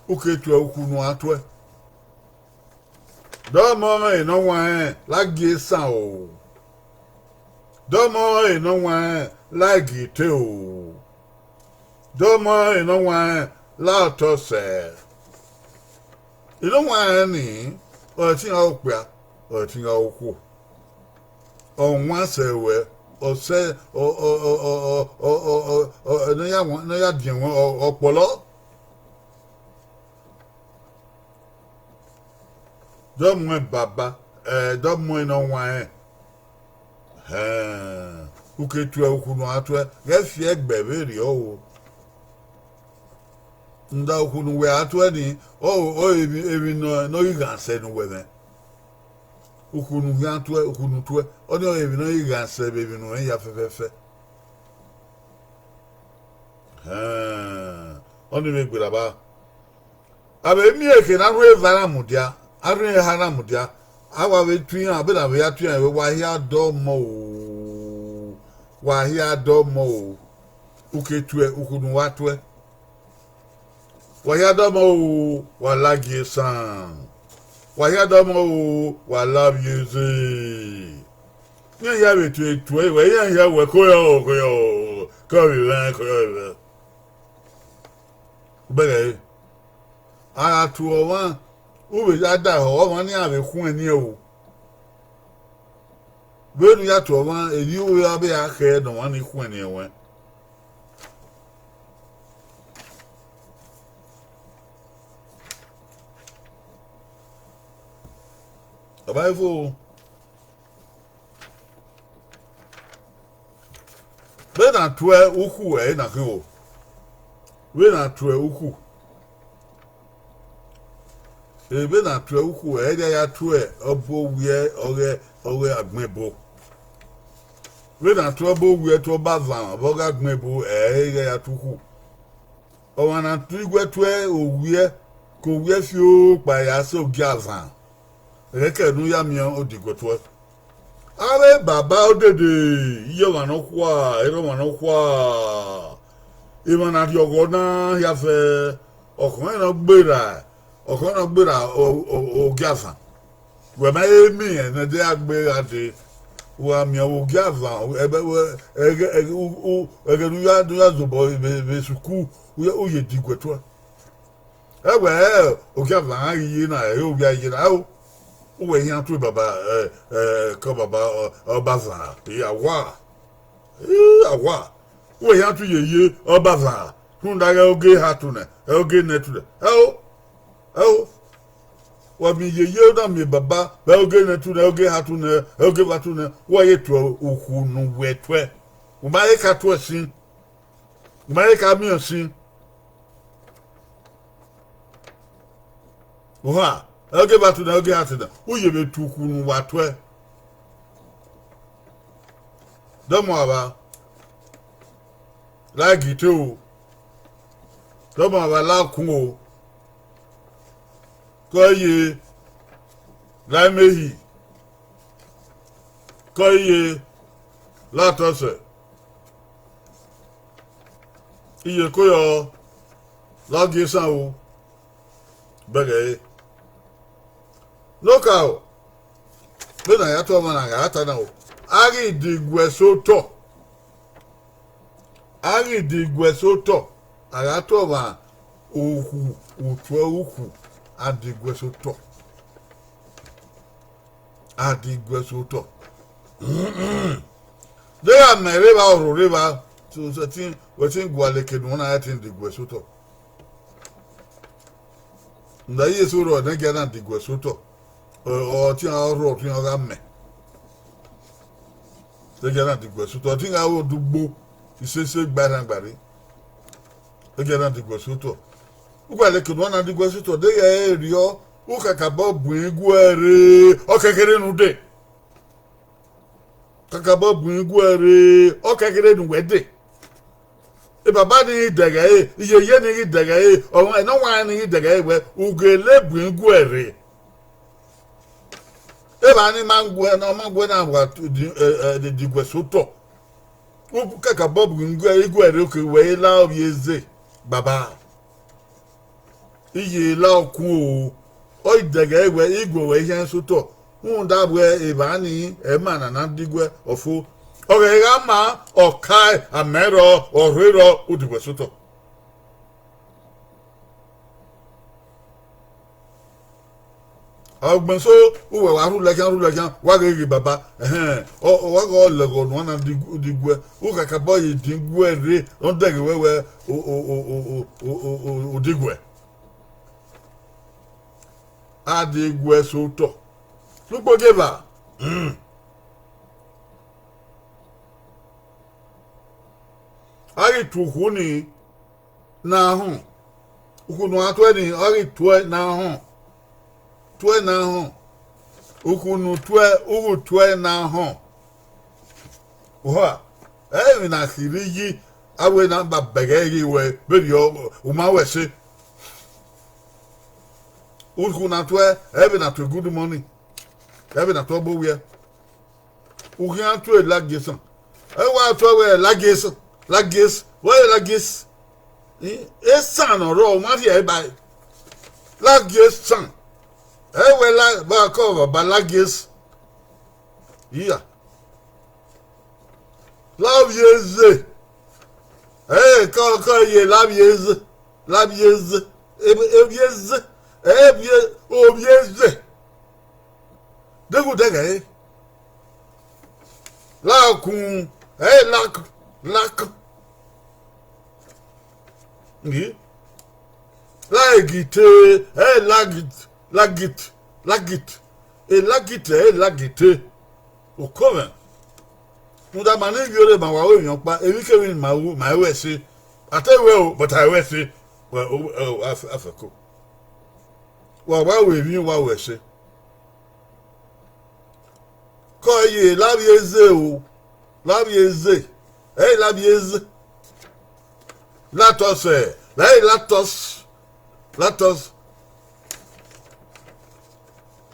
U ke tuẹ ukhu ne uan tuẹ. Dọmọ enọwanrẹn la gie esan o. Dọmọ enọwanrẹn la gie ite o. Dọmọ enọwanrẹn la otọ sẹ. Enọwanrẹn ni, ọ re ẹtin gha okpia, ọ re ẹtin gha okhuo. Ọ wan sẹ ruẹ, ọ sẹ, ọ, ọ, ọ, ne ọ ya wan, ne ọ ya diẹn ruẹ, ọ, ọ kpọlọ. Dọmọ baba, ẹ, dọmọ enọwanrẹn. Hẹn, u ke tuẹ ukhu ne uan tuẹ, ghẹ fi ẹgbẹ vberriọ o. Rhunmwuda ukhu ne uwẹ a tuẹ ni, ọ, ọ, emwi, emwi ne ọ, ne ọ ghi ghan sẹ ne uwẹ mwẹ. Ukhu ne u khian tuẹ, ukhu ne u tuẹ, ọnii ọre emwi ne ọ ghi ghan sẹ vbe emwi ne u rẹn hia fẹfẹfẹ. Hẹn, ọnii vbe gberra vba. A vbe miẹn ehe ne a rhie eva na mudia, a rhie eha na mudia, a wa vbe tu iran, vbene a vbe ya tu iran, wa hia dọmọ o, wa hia dọmọ o, u ke tuẹ ukhu ne uwa tuẹ. Wa hia dọmọ o, wa la gie esan. Wa hia dọmọ o, wa la vbiẹ eze. Iran hia vbe tuẹ tuẹ, wẹ iran hia wẹ ko yọ, ko yọ, ko vbe mwẹ, ko yọ vbe mwẹ. Ubẹghe ẹre, a gha tuẹ ọmwa, u vbe ya da hẹ ọmwa ne iran vbe khuẹn eniẹn o. Vbene u ya tuẹ ọmwa, erriọ u vbe a vbe a khẹ ne ọmwa ni khuẹn eniẹn ruẹn. Ọ ma fo. Vbene a tuẹ ukhu ẹre na khin o. Vbene a tuẹ ukhu. Vbene a tuẹ ukhu ẹre, ya tuẹ ọbo wiẹ ọghe, ọghe agbẹn ebo. Vbene a tuẹ ọbo wiẹ tuẹ ọba avan vbe ọghe agbẹn ebo ẹre ya tuẹ ukhu. Ọmwa ne a tuẹ iguẹ tuẹ owiẹ, ke owiẹ fi okpa ya sẹ ogie avan. Ẹghẹ kẹ ne u ya miẹn odiguẹ tuẹ. Avbe baba odede, iye ọmwa nọkhua, erha ọmwa nọkhua, emwa ne a rhiọghọ na hia fẹ, ọkhọnmwẹ ne ọ gberra, ọkhọnmwẹ ne ọ gberra ogie avan. Wẹ ma he miẹn ne ẹdẹ a gbe gha dee, wa miẹn vbe ogie avan, ẹghẹ ne u ya, ne u ya zobọ vbe sukuru, u ye diguẹ tuẹ. Ẹ wẹ, ogie avan ghi ye na, ẹ, ovbi a ye na, ẹ o, uwẹ khian tu baba, ẹ, ẹ, kọ baba, ọ, ọba avan, ẹ, awa, ẹ, awa, uwẹ khian tu yeye ọba avan, rhunmwuda ghẹ ogie eha tu nẹ, ẹ, ogie nẹ tu nẹ, ẹ o, ẹ o, wa miẹn yeye na miẹn baba, vbe ogie nẹ tu nẹ, ogie eha tu nẹ, ẹ, ogie eva tu nẹ, wa ye tuẹ ukhu ne uwẹ tuẹ, u ma he ka tuẹ sin. U ma he ka miẹn sin. Ohan, ẹ, ogie eva tu nẹ, ogie eha tu nẹ, u ye vbe tu ukhu ne uwa tuẹ. Dọmọ ava, la gie ite o. Dọmọ ava, la okun o. Kọ iye, la imehi. Kọ iye, la otọ sẹ. Iye ko yọ, la ogie esan o. Bẹghe ẹre. Nokaro, vbene a ya tuẹ ọmwa na gha ta na o, a ghi diguẹ sẹ otọ. A ghi diguẹ sẹ otọ, a gha tọ ọmwa ukhu, utuẹ ukhu, a diguẹ sẹ otọ. A diguẹ sẹ otọ. Deghẹ a mẹ rre evba, ọ rho rre evba, so, so, ẹtin, wẹ ẹtin gualọ eke ne uwẹ na, ẹtin diguẹ sẹ otọ. Nda, iye eso rrọọ ne ẹgia na diguẹ sẹ otọ. Ọ, ọtiẹn ọ rrọọ, ọtiẹn ọ gha mẹ. Ẹgia na diguẹ sẹ otọ, ọtiẹn gha ru odugbo, isese gba erhan gba rre. Ẹgia na diguẹ sẹ otọ. U gualọ eke ne uwa na diguẹ sẹ otọ, deghẹ ẹ i rriọ, u kakabọ bu iguẹ rre, ọ kẹkẹre ne u dee. Kakabọ bu iguẹ rre, ọ kẹkẹre ne uwẹ dee. E baba ni ghi dẹghe ẹre, iyeye ni ghi dẹghe ẹre, ọmwa ne ọ wanrẹn ni ghi dẹghe ẹre wẹẹ, u gele bu iguẹ rre. Evba ni ma guẹ na, ọ ma guẹ na wa tu di, ẹ, ẹ, diguẹ sẹ otọ. U kakabọ bu iguẹ, iguẹ rre, oke wẹ i la ovbi eze, baba. I ye la okun o, ọ i dẹghe wẹ, iguẹ wẹ i khian sẹ otọ, rhunmwuda wẹ evba ni, ẹmwẹ na na diguẹ, ọ fo. Ọ ghẹ gha ma, ọ kae, a mẹ rrọọ, ọ rre rrọọ, u diguẹ sẹ otọ. Ugbẹn so, uwẹ wa rhulẹ khian, rhulẹ khian, wa ghe ghe baba, ẹhẹn, ọ, ọ wa ghe ọ lẹghọ ne uwa na di, diguẹ, u kakabọ ye diguẹ rre, ọ dẹghe wẹ wẹ, o, o, o, o, o, o, o, o diguẹ. A diguẹ sẹ otọ. Ne u kpogieeva. A ghi tu ukhu ni, ne a họn. Ukhu ne uwa tuẹ ni, ọ ghi tuẹ ne a họn. Tuẹ ne a họn. Ukhu ne u tuẹ, u ghi tuẹ ne a họn. Oha, ẹ i re emwi ne a khin rre yi, avbe na ba bẹghe ghe wẹ, vberriọ, u ma ru ẹse. Ukhu ne a tuẹ, ẹ i re vbe ne a tuẹ good morning. Ẹ i re vbe ne a tuẹ obọ owiẹ. U khian tuẹ lagie esan. Ẹ wa tuẹ wẹ lagie esan, lagie esan, wẹ lagie esan. Esan ne ọ rrọọ, u ma rhie ẹre ba ẹre. Lagie esan. Ẹ wẹ la, ba kọ baba lagie esan. Iya. La ovbi eze. Ẹ, kọ, kọ ye la ovbi eze. La ovbi eze. Ebe, ovbi eze. Ẹ, ovbi e-, ovbi eze. Deghẹ u dẹghe ẹre. La okun, ẹ, la k-, la k-, ngi. La egite, ẹ, la git, la git, la git. E la git, ẹ, la gite. Okọ mwẹ. Rhunmwuda ma ne ivbi ore ma wa ru emwi ọkpa, emwikemwi ne ma ru, ma ru ẹse. A te ru ẹre o, but a ru ẹse. Wẹ, o, o, a fẹ-, a fẹko. Wa wa ru emwi, wa ru ẹse. Kọ ye la ovbi eze o, la ovbi eze, ẹ i la ovbi eze. Latọs, ẹ, la i latọs, latọs.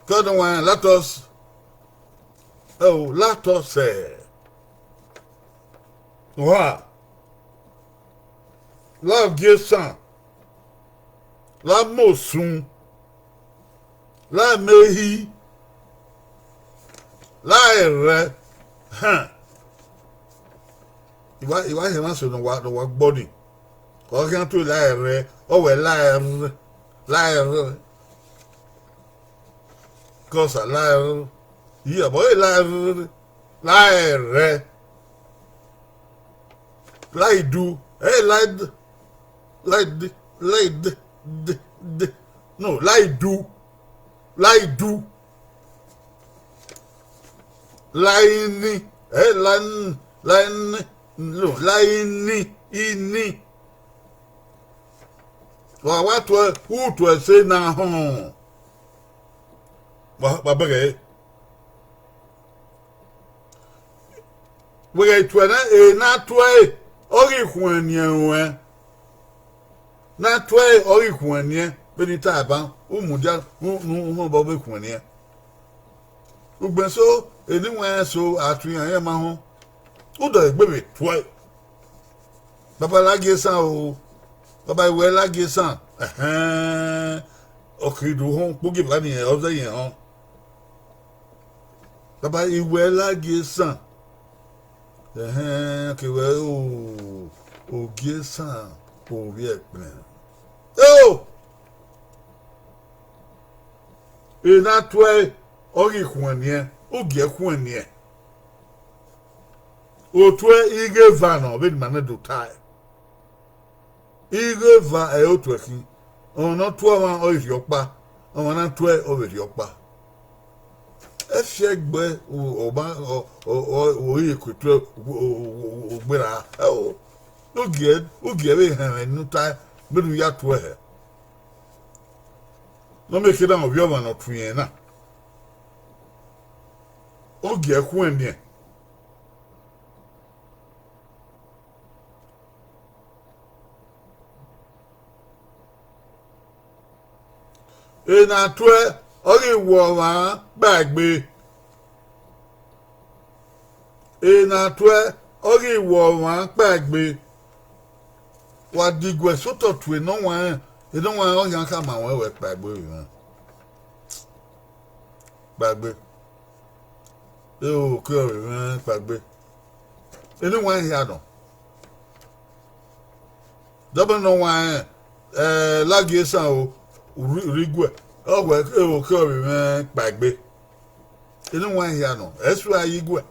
Kọ ne wa latọs, ẹ o, latọs, ẹ. Oha. La gie esan, la mu osun, la mu ehi, la ẹrẹ. Hẹn. I wa, I wa hẹ emwa eso ne ọ wa, ne ọ wa gbọ nii. Ọ khian tuẹ la ẹrẹ, ọ wẹ la ẹrẹ, la ẹrẹ. Kọsa la ẹrẹ. Iya, bọ e la ẹrẹ, la ẹrẹ. La idu, ẹ la id, la id, la id, d, d. No, la idu, la idu. La ini, ẹ la n, la ini, no, la ini, ini. Wa wa tuẹ, u tuẹ ẹse na họn. Wa, wa bẹghe ẹre. Wẹ ghẹ tuẹ nẹ, e na tuẹ ẹre, ọ ghi khuẹnniẹn ruẹn. Na tuẹ ẹre, ọ ghi khuẹnniẹn, vbene I ta ban, u mudia, u, u, u họn obọ vbe khuẹnniẹn. Ugbẹn so, eni wẹn so, a tu iran, iran ma họn. U dọlegbe vbe tuẹ. Baba lagie esan o. Baba, I wẹ lagie esan. Ẹhẹn. Ọ ke do họn, kpogieva ni ọ zẹ yẹn họn. Baba, I wẹ lagie esan. Ẹhẹn, ke wẹ o, Ogie Esan, ovbi ẹkpẹn. Eo! Ena tuẹ, ọ ghi khuẹnniẹn, ugie khuẹnniẹn. Otuẹ ighẹ eva nọ vbene ima na do tae. Ighẹ eva ẹre otuẹ khin, ọmwa ne ọ tuẹ ọmwa ọ rhie ọkpa, ọmwa ne a tuẹ ọ vbe rhie ọkpa. Ẹfiẹgbẹ ọba ọre ekuetuẹ ugbera ẹo, ugie vbe hẹmwẹ ne u tae vbene u ya tuẹ hẹ. Ne ọ miẹn ekhẹ na, ovbi ọmwa ne ọ tuẹn na, ugie khuẹnniẹn. Ena tuẹ, ọ ghi wẹ ọmwa kpaegbe. Ena tuẹ, ọ ghi wẹ ọmwa kpaegbe. Wa diguẹ sẹ otọ tuẹ enọwanrẹn, enọwanrẹn ọ khian khama ruẹ wẹ kpaegbe vbe mwẹ. Kpaegbe. Eo, ke ọre mwẹ kpaegbe. Enọwanrẹn hia nọ. Dọbọ ne ọ wanrẹn, eh, Lagie Esan o, rri guẹ, ọ wẹ eo, ke ọre mwẹ kpaegbe. Enọwanrẹn hia nọ, ẹsue a ye guẹ.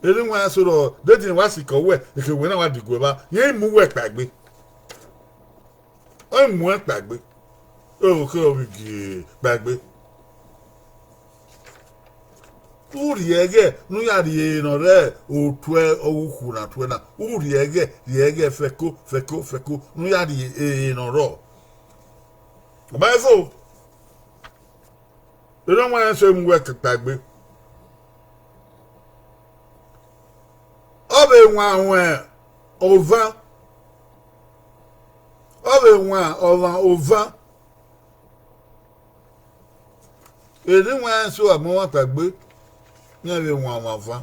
Enọwanrẹn sẹ rọ, deghẹ wa sikẹ wẹ, ekhẹ wẹ na wa diguẹ evba, irẹn i mu uwẹ kpaegbe. Ọ i muẹn kpaegbe, ọ kẹ ọ vbe gie kpaegbe. U rhie ẹghẹ ne u ya rhie ere ne ọ rre otuẹ ọghe ukhu ne a tuẹ na, u rhie ẹghẹ, rhie ẹghẹ fẹko fẹko fẹko ne u ya rhie ere ne ọ rrọọ. Ọ ma fo. Erha ọmwa rẹn sẹ mu uwẹ kpaegbe. Ọ vbe wanwan ovan, ọ vbe wan ọmwa ovan. Eni wan rẹn so a mu ọmwa kpaegbe, iran vbe wan ọmwa ovan.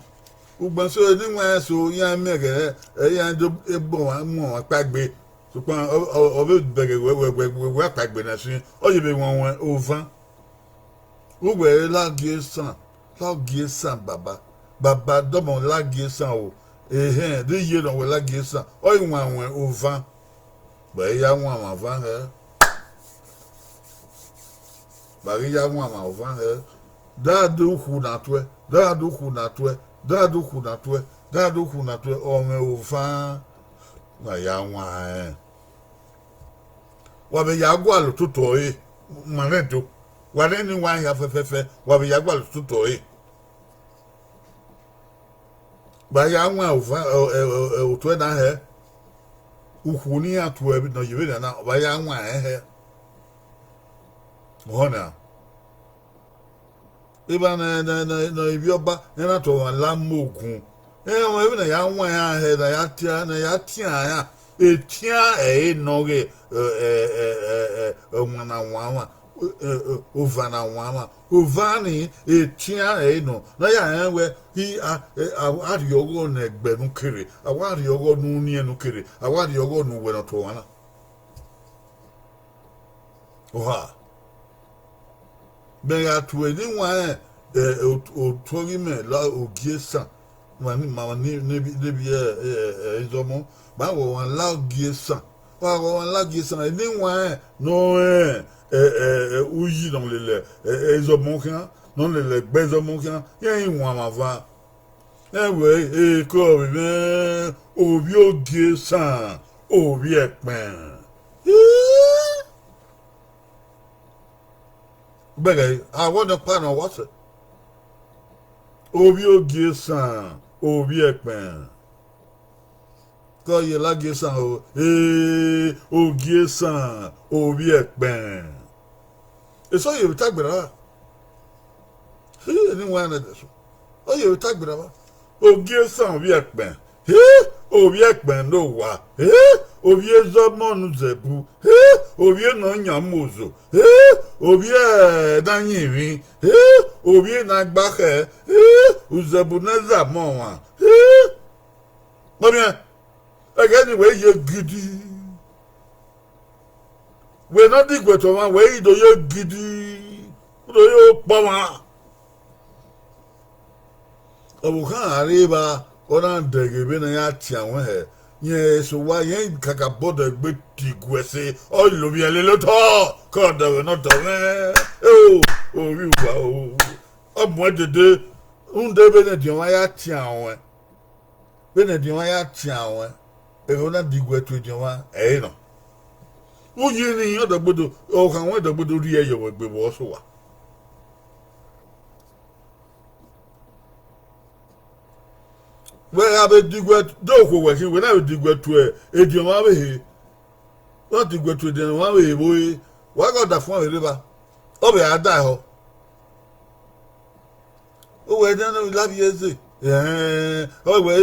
Ugbẹn so eni wan rẹn so iran miẹn ghẹ iran do egbe ọmwa mu ọmwa kpaegbe, sokpan ọ vbe bẹghe wẹ wẹ wẹ wẹ kpaegbe ne ẹsin, ọ ye vbe wanwan ovan. Uwẹ Lagie Esan, Lagie Esan baba, baba dọmọ Lagie Esan o, ehẹn, de iye nọ wẹ Lagie Esan, ọ i wanwan ovan. Gba ya wan ọmwa ovan hẹ. Gba ghi ya wan ọmwa ovan hẹ. Da do ukhu na tuẹ, da do ukhu na tuẹ, da do ukhu na tuẹ, da do ukhu na tuẹ, ọ mwẹ ovan, wa ya wan rẹn. Wa vbe ya gualọ ototọ ẹre, ma rẹn do, wa rẹn ne wa hia fẹfẹfẹ, wa vbe ya gualọ ototọ ẹre. Vbe a ya wan otuẹ na hẹ, ukhu ne iran tuẹ ne ọ ye vbene na, vbe a ya wan rẹn hẹ. Ọhọ na, evba ne ivbi ọba ne na tọ ọmwa la mu ogun, ẹmwẹ vbene a ya wan iran hẹ ne a ya tian, ne a ya tian iran, etian ẹre nọ ghe ọmwa ne a wan mwa, ovan ne a wan mwa, ovan ni, etian ẹre nọ ne a ya rẹn wẹ, a rhie ọghọ ne ẹgbẹ ne u kere, a wa rhie ọghọ ne uniẹn ne u kere, a wa rhie ọghọ ne uwẹ ne ọ tọ ọmwa na. Oha, mẹ gha tue ne iwanrẹn otuọghe imẹ la Ogie Esan, ma ni ma ne vbe Izọmọ, ma ghe ọmwa la Ogie Esan, wa ghe ọmwa la Ogie Esan, eni iwanrẹn ne ọ rẹn uyi ne ọ lele Izọmọ khian, ne ọ lele ẹgbẹ Izọmọ khian, iran i wan mwa eva. Ẹwẹ, eke ọvbe mwẹ, ovbi Ogie Esan, ovbi ẹkpẹn. Gbẹghẹ, a wẹ ọnọkpa ne ọ wa sẹ. Ovbi Ogie Esan, ovbi ẹkpẹn. Ke ọ ye Lagie Esan o, ee, Ogie Esan, ovbi ẹkpẹn. Eso ye vbe ta gberra. Eni wan nẹ dẹso, ọ ye vbe ta gberra. Ogie Esan, ovbi ẹkpẹn. He, ovbi ẹkpẹn ne owa. He, ovbi Izọmọ ne Uzẹbu. He, ovbi ne ọ yan mu ozo. He, ovbi ne a yin emwi. He, ovbi ne a gba khẹ. He, Uzẹbu ne ẹ zama ọmwa. He, kpọmiẹn, ẹghẹ ni wẹ ye gidi. Wẹ ne ọ diguẹ tọ ọmwa, wẹ i do ye gidi, u do ye okpọ ọmwa. Ọvbokhan a rre evba, ọ na dẹghe vbene a ya tian ruẹn hẹ, Rẹn eso owa, rẹn kakabọ dẹ egbe tiguẹ ẹse, ọ lovbiẹ lele otọ, ke ọ dọmwẹ ne ọ dọmwẹ. Eo, ovbi uwa o. Ọ muẹn dede, rhunmwuda vbene ediọn mwa ya tian ruẹn, vbene ediọn mwa ya tian ruẹn, ẹghẹ na diguẹ tuẹ ediọn mwa, ẹ i re nọ. Uyi ni ọdọgbodo, ọkhan ruẹn dọgbodo rhie ẹyọ vbe egbe vbe ọsẹ owa. Wẹ gha vbe diguẹ, do okhuo wẹ khin, wẹ na vbe diguẹ tuẹ ediọn mwa vbe ehe, ọ diguẹ tuẹ ediọn mwa vbe ehe vbe ore, wa gha ọdafẹn vbe rre evba, ọ vbe a da ehọ. Owẹ dian ne ọ lavbiẹ eze, ẹhẹn, ọ wẹ,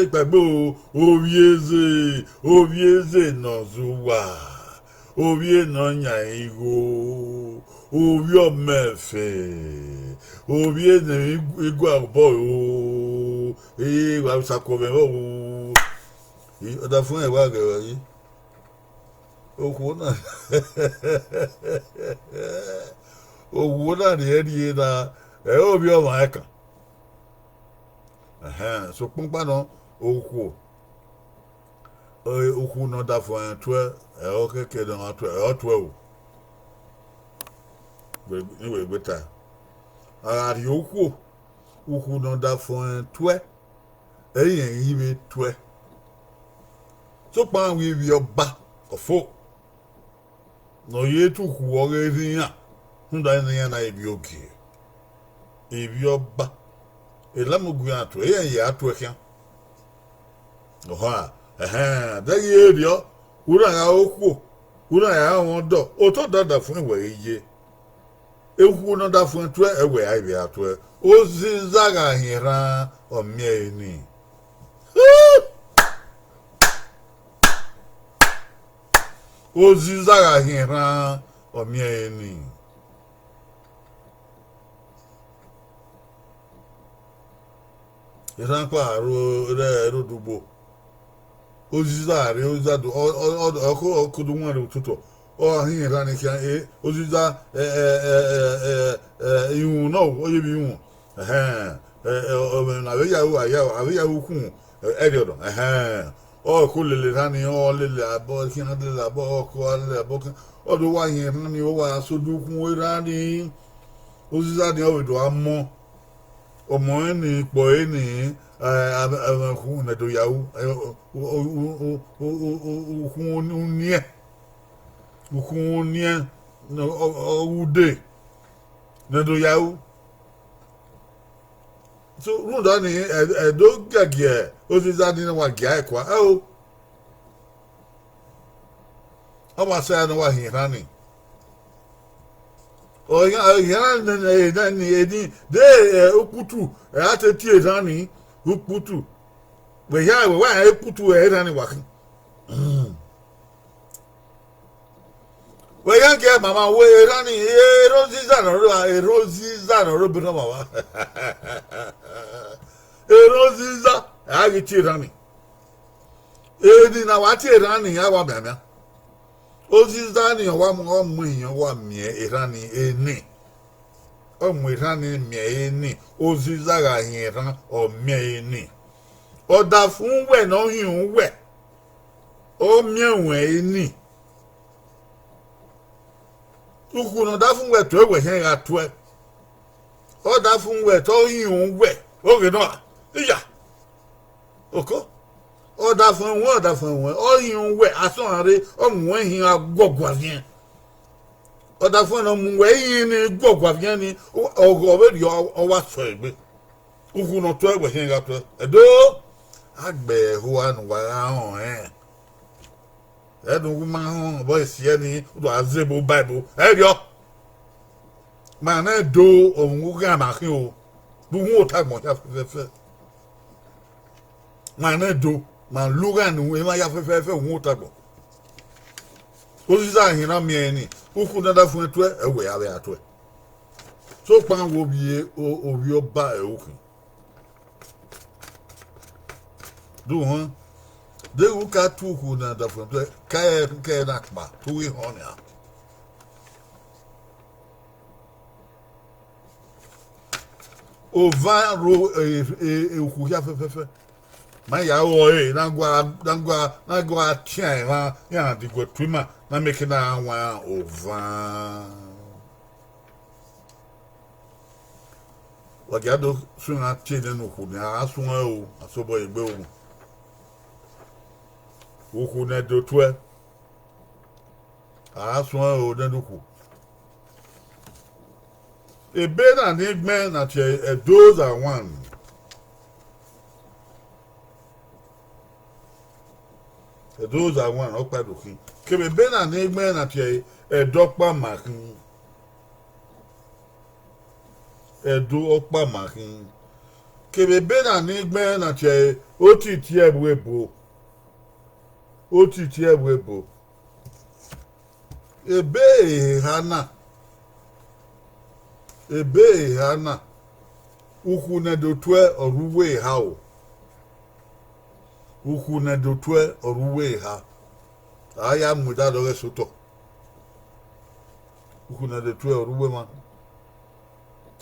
kpaegbe o, ovbi eze, ovbi eze ne ọ zẹ uwa, ovbi ne ọ yan igho, ovbi ọmọ ẹfe, ovbi ne I gua obọ ro, e wa sa kuọ mwẹ vbe o. Ọdafẹn wa ghẹ vbe yi. Okhuo na, okhuo na rhie rhie na, ẹ i re ovbi ọmwa ẹkan. Ẹhẹn, sokpan ọkpa nọ, okhuo, okhuo ne ọdafẹn tuẹ, ẹ i re kẹkẹ ne ọ ma tuẹ, ẹ i re ọ tuẹ o. Wẹ, ne wẹ gbe ta, a gha rhie okhuo, okhuo ne ọdafẹn tuẹ, ẹ i rẹn ghi vbe tuẹ. Sokpan vbe ivbi ọba, ọ fo ne ọ ye te ukhu ọghe erha iran, rhunmwuda ne iran na vbe ogie. Ivbi ọba, elamugun iran tuẹ, iran ya tuẹ khian. Ọha, ẹhẹn, de ghi rriọ, u na gha re okhuo, u na gha re ọmwa ọdọ, otọ ọdafẹn wẹ i ye. Okhuo ne ọdafẹn tuẹ, ẹ wẹ a i vbe a tuẹ. Oziza gha hin erhan, ọ miẹn ẹre ni. Oziza gha hin erhan, ọ miẹn ẹre ni. Erhan kpa aro rẹ ẹre odugbo. Oziza rre, oziza do, ọ, ọ, ọ, ọ ko, ọ ko do wan rre ototọ. Ọ gha hin erhan ni khian, e, oziza, ẹ, ẹ, ẹ, ẹ, ẹ, ẹ, iwun nọ, ọ ye vbe iwun. Ẹhẹn, ẹ, ẹ, ọ, ọ, a vbe ya ru, a ya, a vbe ya ru ukhunmwu, ẹ, ẹrriọ nọ, ẹhẹn. Ọ ko lele erhan ni, ọ lele abọ khian, lele abọ, ọ ko lele abọ khian. Ọ do wa hin erhan ni, ọ wa so do ukhunmwu erhan ni. Oziza ni ọ vbe do a mọ. Ọmọ ẹre ni, ikpọ ẹre ni, ẹ, ẹ, ẹ, ukhunmwu ne do ya ru, ẹ, u-, u-, ukhunmwu uniẹn, ukhunmwu uniẹn, ọ, ọ, ọ, ude ne do ya ru. So, rhunmwuda ni, ẹ, ẹ do giagia oziza ni ne wa gia ẹkua, ẹ o. Ọ wa sẹ ne ọ wa hin erhan ni. Ọ yan, ọ yan ne, ne, ne, ne, eni, de, ẹ, ukputu, ẹ, a te tie erhan ni, ukputu. Wẹ hia, wẹ wa rẹn ukputu, ẹ, erhan ni wa khin. Wẹ ya gie mama wẹ erhan ni, erhan oziza ne ọ rre, erhan oziza ne ọ rre obọ ne ọ mama. Erhan oziza, a ghi tie erhan ni. Eni ne a wa tie erhan ni, a wa mianmian. Oziza ni ọ wa mu, ọ mu iyan, ọ wa miẹn erhan ni eni. Ọ mu erhan ni miẹn eni. Oziza gha hin erhan, ọ miẹn eni. Ọdafẹn uwẹ ne ọ hin uwẹ, ọ miẹn ruẹn eni. Ukhu ne ọdafẹn uwẹ tuẹ, wẹ hẹn gha tuẹ. Ọdafẹn uwẹ te ọ hin uwẹ, oghe nọ a? Iya. Oko. Ọdafẹn ruẹn, ọdafẹn ruẹn, ọ hin uwẹ, asọn rre, ọ mu uwẹ hin a guọguaviẹn. Ọdafẹn ne ọ mu uwẹ hin ni guọguaviẹn ni, ọ, ọ vbe rriọ, ọ wa sẹ egbe. Ukhu ne ọ tuẹ, wẹ hẹn gha tuẹ. Ẹdo, a gbe ẹhoha ne uwa gha họn ẹn. Ẹdun wu ma họn, obọ esiẹ ni, u do a zẹ ebo Bible. Ẹrriọ. Ma nẹ do, ọmwa ughan ma khin o. Vbe uhunmwu otagbọn hia fẹfẹfẹ. Ma nẹ do, ma lu gha ne emwa hia fẹfẹfẹ uhunmwu otagbọn. Oziza hin na miẹn ni, ukhu ne a da fuẹn tuẹ, ẹ wẹ a vbe a tuẹ. Sokpan wo vbiẹ o-, ovbi ọba ẹre u khin. Do họn, deghẹ u ka tu ukhu ne a da fuẹn tuẹ, ka ẹ, ka ẹ na kpa, te u ghi họn nian. Ova ro, e, e, e, ukhu hia fẹfẹfẹ. Ma ya ru ọre, na gua, na gua, na gua tian emwa iran diguẹ tuẹ ima, na miẹn ke na gha wan ovan. Wa gia do suẹn iran tie nene ukhu ne a gha suẹn o, a sobọ egbe ru. Ukhu ne do tuẹ, a gha suẹn o nene ukhu. Ebe na ni gbẹn na tie Edo Zawan. Edo Zawan ọkpa do khin. Kevbe ebe na ni gbẹn na tie Edo ọkpa ma khin. Edo ọkpa ma khin. Kevbe ebe na ni gbẹn na tie Otiti Ẹvbo Ebo. Otiti Ẹvbo Ebo. Ebe eha na, ebe eha na, ukhu ne do tuẹ ọ rre uwu eha o. Ukhu ne do tuẹ ọ rre uwu eha. A ya mu ẹdẹ dọghe sotọ. Ukhu ne do tuẹ ọ rre uwu emwa.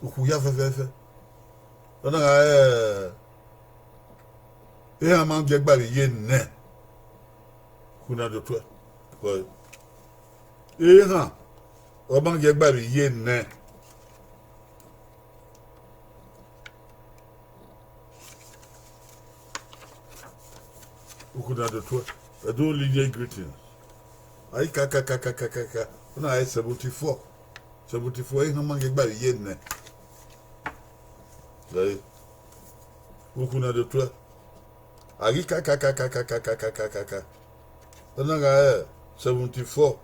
Ukhu hia fẹfẹfẹ. Ọ na gha re ehan ma gie gba vbe iye nẹ. Ukhu ne do tuẹ. Ehan ọ ma gie gba vbe iye nẹ. Ukhu ne do tuẹ. Edo lineage greetings. A i ka ka ka ka ka ka ka. Ọ na re seventy four. Seventy four, ehan ma gie gba vbe iye nẹ. Ukhu ne do tuẹ. A ghi ka ka ka ka ka ka ka ka ka ka ka. Ọ na gha re seventy four.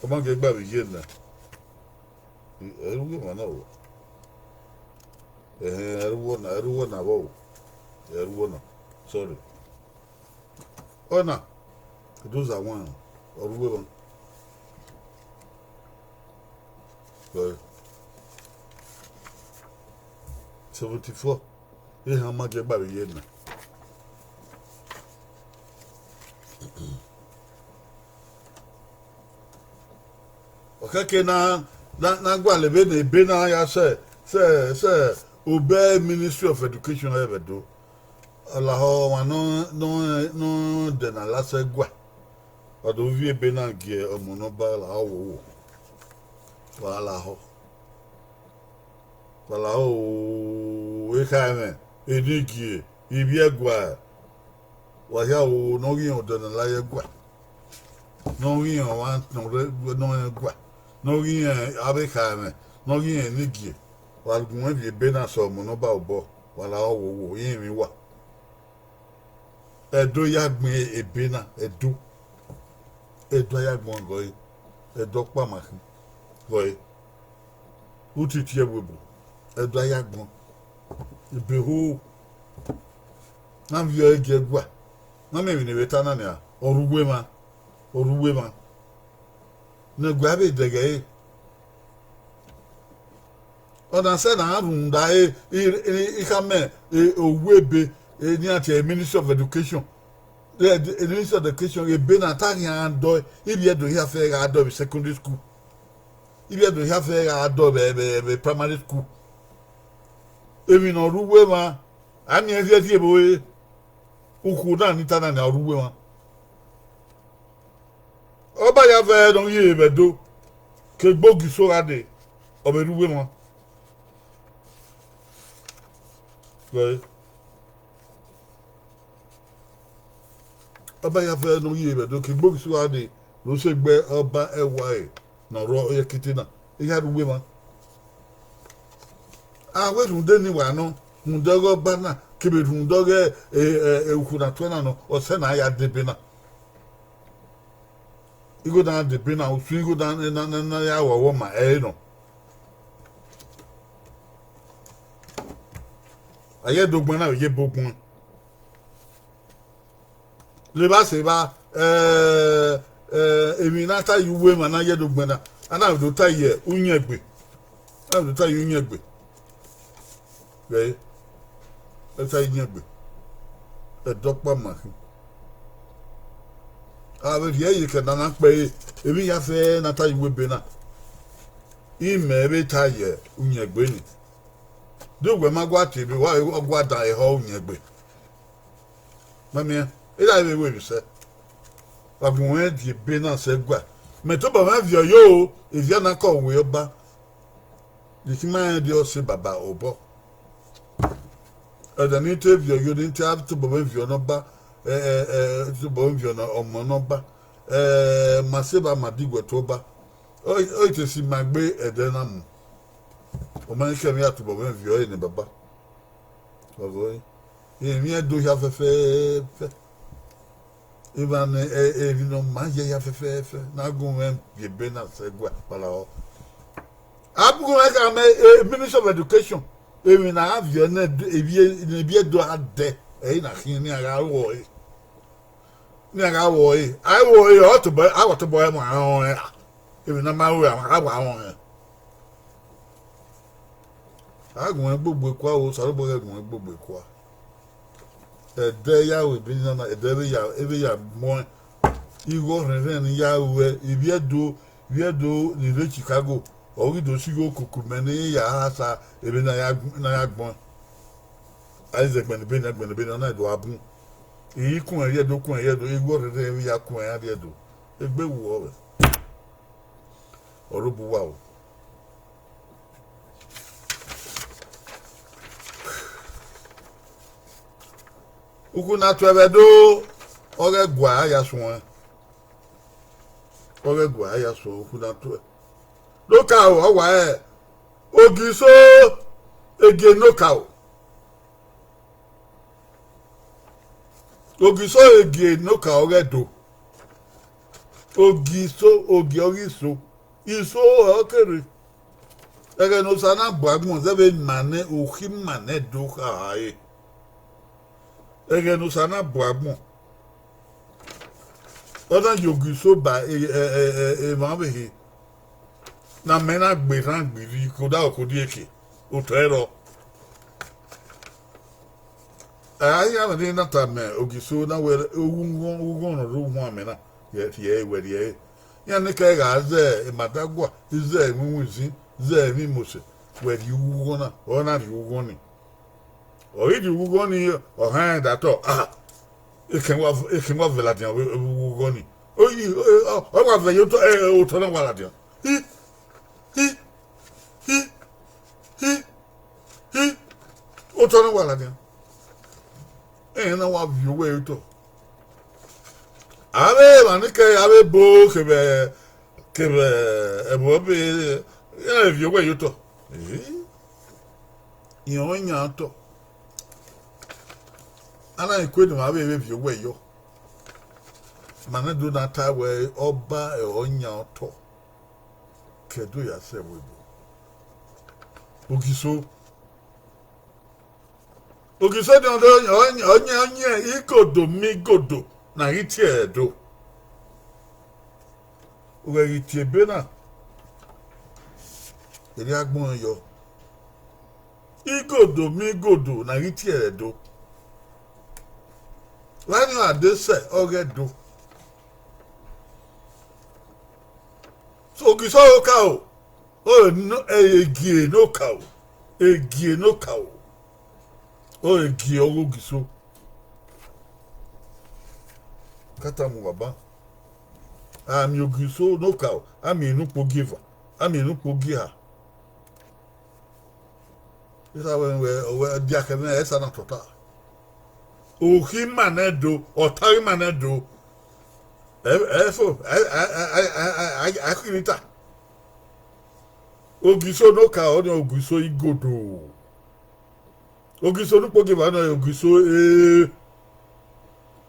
Ọ ma gie gba vbe iye nẹ. Ẹrughe emwa na o. Ẹhẹn, ẹrughe na, ẹrughe na vbọ o. Ẹrughe na. Sorry. Ọ na, Edo Zawan, ọ rre uwu emwa. Seventy four. Ehan ma gie gba vbe iye nẹ. Ọ khẹke na, na, na gualọ vbene ebe na ya sẹ, sẹ, sẹ obẹ Ministry of Education ẹvbo Ẹdo. Ọ lahọ ọmwa ne ọ, ne ọ, ne ọ dẹ ne a la sẹ gua. Wa do viọ ebe na gie ọmọ ne ọ ba lahọ wowo. Wa lahọ. Wa lahọ o, ekhaẹmwẹ, enigie, ivbi ẹguae. Wa hia o, ne ọ ghi rẹn odẹ ne ọ la ye ẹguae. Ne ọ ghi rẹn ọmwa ne ọ rre, ne ọ rẹn ẹguae. Ne ọ ghi rẹn avbe ekhaẹmwẹ, ne ọ ghi rẹn enigie. Wa gu mwẹ viọ ebe na sẹ ọmọ ne ọ ba obọ, wa lahọ wowo, irẹn emwi wa. Ẹdo ya gbẹn ebe na, Ẹdo. Ẹdo a ya gbẹn ọghe ọre, Ẹdo ọkpa ma khin ọghe ọre. Otiti Ẹvbo Ebo, Ẹdo a ya gbẹn. Ebe ho, na viọ ẹre gie ẹguae. Na miẹn emwi ne vbe ta na nia, ọ rre uwu emwa, ọ rre uwu emwa. Ne ẹguae vbe dẹghe ẹre. Ọ na sẹ ne a rhunmwuda e, i, i, i khama, e, owu ebe, e, ne iran tie Ministry of Education. E, e, Ministry of Education, ebe na ta khian dọ, ivbi Ẹdo hia fẹ gha dọ vbe secondary school. Ivbi Ẹdo hia fẹ gha dọ vbe, vbe, vbe primary school. Emwi ne ọ rre uwu emwa, a miẹn rhiẹrhiẹ vbe ore, ukhu na ni ta na nia ọ rre uwu emwa. Ọba ya vẹ ne ọ ghi re vbe Ẹdo, ke egbe Ogiso gha dee, ọ vbe rre uwu emwa. Ọba ya vẹ ne ọ ghi re vbe Ẹdo, ke egbe Ogiso gha dee, ne ọ sẹ egbe ọba ẹwae ne ọ rrọọ ye ekete na, I ya rre uwu emwa. A wẹ rhunmwuda eni wa nọ, rhunmwuda ọghe ọba na, kevbe rhunmwuda ọghe, e, e, e, ukhu na tuẹ na nọ, ọ sẹ ne a ya dẹ ebe na. Igho na dẹ ebe na, usun igho na, na, na, na ya ru ọvbọmwa ẹre nọ. A ye do gbẹn na vbe ye ebe ogbẹn. Levba sẹ evba, eh, eh, emwi ne a ta ye uwu emwa ne a ye do gbẹn na, a na vbe do ta ye uyẹngbe. A na vbe do ta ye uyẹngbe. Vbe, a ta ye uyẹngbe. Ẹdẹ ọkpa ma khin. A vbe rhie ẹre ye ke na na kpẹre, emwi hia fẹ ne a ta ye uwu ebe na. Imẹ vbe ta ye uyẹngbe ni. De uwẹ ma gua tie ebe, wa gua dan ehọ uyẹn gbe. Mẹ miẹn, erha vbe wẹ vbe sẹ. Wa gu mwẹ die ebe na sẹ gua. Mẹ tobọ mwẹ viọ yo, evia na kọ wẹ ọba. Ikima rẹn de ọse baba obọ. Ẹdẹ ne I te viọ yo, ne I te a tobọ mwẹ viọ ne ọba, ẹ, ẹ, ẹ, tobọ mwẹ viọ ne ọmọ ne ọba. Ẹ, ma se ba ma diguẹ to ọba. Ọ, ọ te si ma gbe ẹdẹ na mu. Ọ ma kẹ mwẹ ya tobọ mwẹ viọ ẹre ne baba. Ọvọ ẹre, emwi Ẹdo hia fẹfẹfẹ. Emwa ne, ẹ, emwi ne ọ ma ye hia fẹfẹfẹ, ne a gu mwẹ ye ebe na sẹ gua kpalahọ. A bu mwẹ kha mẹ, eh, Ministry of Education, emwi ne a viọ ne Ẹdo, emwi, ne emwi Ẹdo a dẹ, ẹre na khian ne iran gha ru ọre. Ne iran gha ru ọre, a ru ọre, ọ tobọ, a wa tobọ ẹmwẹ ọnrẹn ra. Emwi ne a ma ru, a wa ru ọnrẹn. A gu mwẹ gbogbo ekua o, Osanobua ghẹ gu mwẹ gbogbo ekua. Ẹdẹ ya ru ebe na, ẹdẹ vbe ya, vbe ya muẹn. Igho rhẹnrhẹn ne I ya ruẹ, ivbi Ẹdo, ivbi Ẹdo ni rre Chicago, ọ ghi do si igho koko mẹ ne I ya sa ebe na ya, na ya gbẹn. A i zẹ gbẹnnẹ ebe na, gbẹnnẹ ebe na, na do a bun. I ghi kuẹn rrie Ẹdo, kuẹn rrie Ẹdo, igho rhẹnrhẹn vbe ya kuẹn iran rrie Ẹdo. Egbe wu ọvbẹ. Ọ rre obuwa o. Ukhu na tuẹ vbe Ẹdo, ọ ghẹ gua a ya suẹn. Ọ ghẹ gua a ya suẹn, ukhu na tuẹ. Nokaro, ọ wa rẹn Ogiso, Egie Nokaro. Ogiso, Egie Nokaro ghẹ do. Ogiso, Ogie ọ ghi so. Iso ọ kere. Ẹghẹ ne Osa na bu agbọn, zẹvbe ima nẹ, okhi ima nẹ do kha re. Ẹghẹ ne Osa na bu agbọn, ọ na ye Ogiso ba, e, e, e, e, emwa ọvbehe. Ne amẹ na gbe erhan gbe irri, ke odaro ke odieke, otọ ẹrọ. Ẹ, iran vbe na tama Ogiso na wẹ, ughọn, ughọn ne ọ rre uwan amẹ na, rhie ẹre, wẹ rhie ẹre. Iran neke gha zẹ emadagua, zẹ iwinwin izin, zẹ emwi imose, wẹ rhie ughọn na, ọ na rhie ughọn ni. Ọ ghi rhie ughọn ni, ọ hẹn da tọ, ah, ekẹn wa, ekẹn wa vẹ ladian vbe ughọn ni. Oyi, ọ, ọ wa vẹ ye otọ, ẹ, otọ na wa ladian. Hi, hi, hi, hi, hi. Otọ na wa ladian. Ẹn na wa viọ owẹ ye otọ. Avbe emwa ni kẹ avbe ebo kevbe, kevbe ẹvbo ọbe, iran viọ owẹ ye otọ. Eh? Irẹn ọ yan otọ. A na i kue ne emwa vbe vbe viọ owẹ yọ. Ma na do na ta wẹ ọba ẹre ọ yan otọ. Ke Ẹdo ya sẹ ẹvbo ebo. Ogiso. Ogiso ni ọ do, ọ yan, ọ yan, ọ yan igodo miẹn igodo ne a ghi tie ẹre do. U ghẹ ghi tie ebe na, erriọ agbọn yọ. Igodo miẹn igodo ne a ghi tie ẹre do. Vbe a ni a de sẹ ọghe Ẹdo. So, Ogiso Okaro, ọ no, Egie Nokaro, Egie Nokaro, ọ Egie ọghe Ogiso. Kata mu wa ba. A miẹn Ogiso Nokaro, a miẹn ne ukpogieva, a miẹn ne ukpogieha. Esa wẹ, wẹ, wẹ, diakhẹ mwẹ, esa na tota. Okhi ima nẹ do, ọta ima nẹ do. Ẹ, ẹ fo, ẹ, ẹ, ẹ, ẹ, ẹ, ẹ, ẹ, ẹ khin ta. Ogiso Nokaro, ọ ni Ogiso igodo. Ogiso ne ukpogieva, ọ ni Ogiso, eh,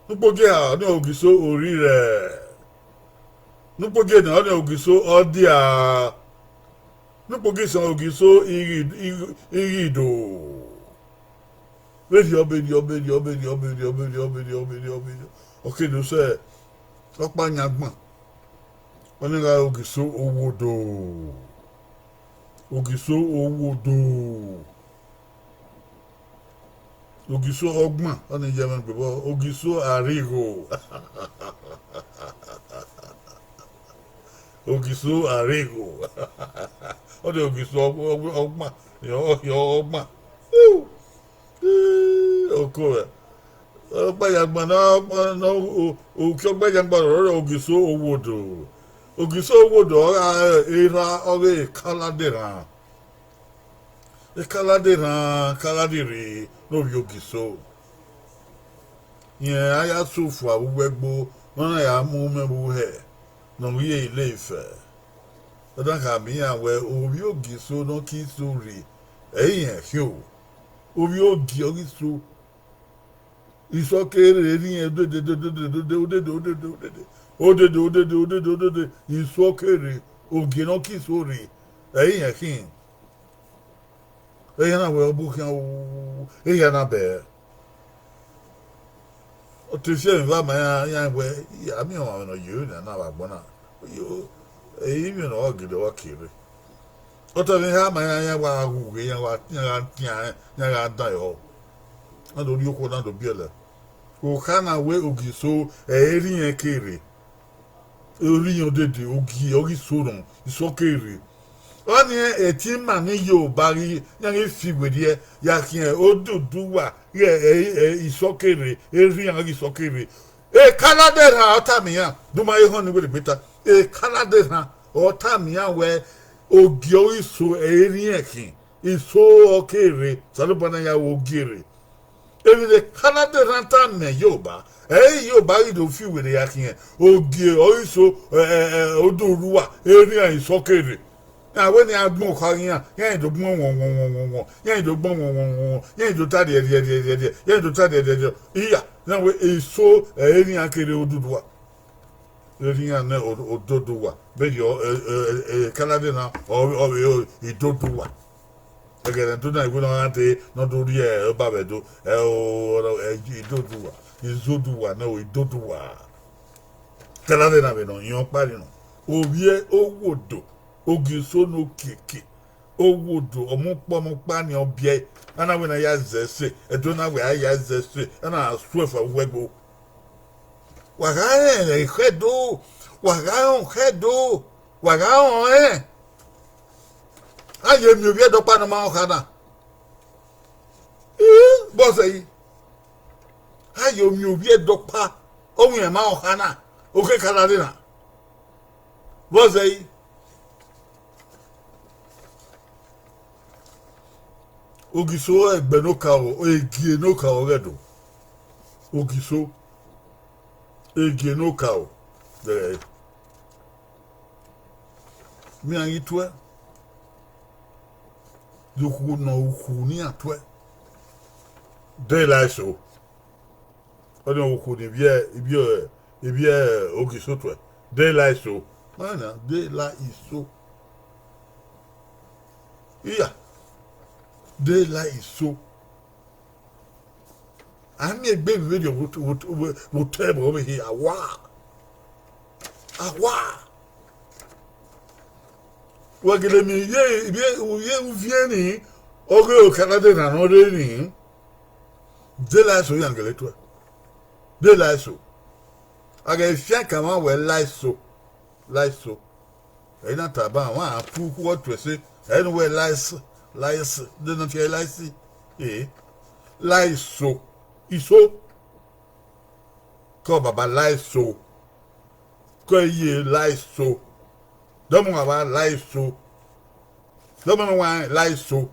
ne ukpogieha, ọ ni Ogiso orirẹ. Ne ukpogienẹ, ọ ni Ogiso ọdia. Ne ukpogisan, Ogiso ighi, ighi, ighido. Vberriọ, vberriọ, vberriọ, vberriọ. Ọ ke do sẹ ọkpa yan agbọn. Ọ ni gha Ogiso owodo. Ogiso owodo. Ogiso ọgban, ọ ni ye ẹmwẹ gbe vbọ, Ogiso arigho. Ogiso arigho. Ọ ni Ogiso ọg-, ọg-, ọgban, ọ, ọ, ọ, ọgban. Oko vbe ọgbajagba na, na, uki ọgbajagba rọrọ Ogiso Owodo. Ogiso Owodo ọ gha erha ọghe Kalade rran. Kalade rran, Kalade rre ne ovbi Ogiso. Rẹn a ya sẹ ofua vbe uwu ẹgbo, ne ọ na ya mu mwẹ vbe uhẹ ne ọ ghi re Ile Ife. Ọ na khama iran wẹẹ ovbi Ogiso ne ọ ke iso rre, ẹ i rẹn khian o. Ovbi Ogie ọghe iso. Iso ọ ke rre, erha irẹn odede, odede, odede, odede, odede, odede, odede, odede, odede, iso ọ ke rre, Ogie ne ọ ke iso rre, ẹ i rẹn khian. Ehia na wẹẹ ọ bu khian o, ehia na bẹẹ. Ọ te si ẹmwẹ eva ma iran, iran wẹẹ, a miẹn ọmwa vbe ne ọ ye ru nian na vbe agbọn na. Ivbi ne ọ gele ọre ọ ke rre. Ọ ta mwẹ eha ma iran, iran wa ghughe, iran wa, iran gha tian, iran gha dan ẹre. Na do rhie okhuo na do biẹlẹ. Okha na wẹẹ Ogiso, ẹ i rẹn ke rre. Erha irẹn odede, Ogie ọghe iso nọ, iso ọ ke rre. Ọnii ẹtin ima ni Yoruba ghi, iran ghi fi werriẹ ya khian Oduduwa ghe, ẹ, ẹ, iso ọ ke rre, erha irẹn ọghe iso ọ ke rre. Kalade rran ọ tama iran, do ma he họn ni werriegbe ta. Kalade rran ọ tama iran wẹẹ, Ogie ọghe iso, ẹ i rẹn khin, iso ọ ke rre, Osanobua na ya ru Ogie rre. Emwi ne Kalade rran tama Yoruba, ẹ i re Yoruba ghi do fi werriẹ ya khian Ogie ọghe iso, ẹ, ẹ, ẹ, Oduduwa, erha irẹn iso ọ ke rre. Iran wẹẹ ne iran gbọn okha ghe iran, iran do gbọn wọn wọn wọn wọn wọn, iran do gbọn wọn wọn wọn wọn, iran do ta rhiẹrhiẹ rhiẹrhiẹ, iran do ta rhiẹrhiẹ rhiẹrhiẹ. Iya, iran wẹẹ iso, ẹ, erha irẹn ke rre Oduduwa. Erha irẹn nẹ O-, Ododuwa, vberriọ, ẹ, ẹ, ẹ, Kalade na, ọ, ọ vbe ro Idoduwa. Ẹghẹ ne ẹdẹ na, iwẹ ne ọ gha dee ne ọ do rhie Ọba vbe Ẹdo, ẹ, o, ẹ, Idoduwa, Izoduwa nẹ o, Idoduwa. Kalade na vbe ne ọ yan ọkpa ni nọ. Ovbi Owodo, Ogiso ne okiekie, Owodo, ọmọ ukpo, ọmọ ọkpa ni ọ biẹ, a na wẹẹ ne a ya zẹ ẹse, Ẹdo na wẹẹ a ya zẹ ẹse, a na suẹn fua vbe uwu ẹgbo. Wa gha rẹn ekhẹ do, wa gha rẹn okhẹ do, wa gha rẹn ọnrẹn. A ye miẹn ovbi Ẹdo ọkpa ne ọ ma rẹn okha na. Ii, vbọzẹ yi? A ye miẹn ovbi Ẹdo ọkpa, ọ wẹẹ iran ma rẹn okha na, okhe Kalade na. Vbọzẹ yi? Ogiso ẹgbẹ ne okaro, egie ne okaro ghẹ do. Ogiso, egie ne okaro, ghẹ. Mẹ iran ghi tuẹ, ye okhuo ne ukhu ne iran tuẹ, de la eso. Ọnii ukhu ne ivbi, ivbi, ivbi Ogiso tuẹ, de la eso. Ma na, de la iso. Iya, de la iso. A miẹn egbe vberriọ vbe otọ ẹbọ ọvbehe, a wa, a wa. Wa gele miẹn ivbi, ivbi, ivbi uviẹn ni, ọghe Kalade na ne ọ rre ni, de la eso iran gele tuẹ, de la eso. A ghẹ fian ka mwa wẹẹ la eso, la eso. Ẹ i na taba, wa tu ukhu tuẹ ẹse, ẹ i na wẹẹ la eso, la eso, de ne ọ tie la esi, e, la eso, iso. Ke ọ baba la eso, ke ọ iye la eso, dọmọ mwẹ la eso, dọmọ mwẹ la eso,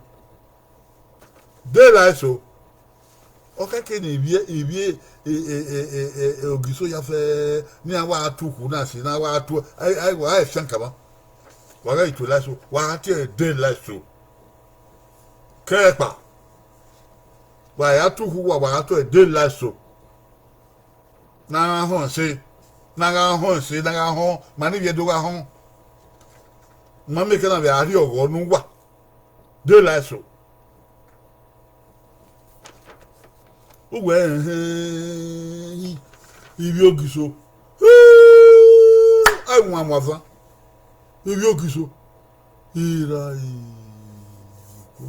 de la eso. Ọ khẹke ne ivbi, ivbi Ogiso ya fẹ ne iran wa tu ukhu na si, ne a wa tu, a, a, a fian ka mwa. Wa gha tuẹ la eso, wa gha tie ẹre de la eso. Kẹ ẹkpa, wa ya tu ukhu uwa, wa gha tuẹ ẹre de la eso. Ne a gha họn ẹse, ne a gha họn ẹse, ne a gha họn, ma ne ivbi Ẹdo gha họn. Ma miẹn ekẹ na vbe a rhie ọghọ ne uwa, de la eso. Uwẹ ẹhẹn, ivbi Ogiso, a wanwan van, ivbi Ogiso, ira iko,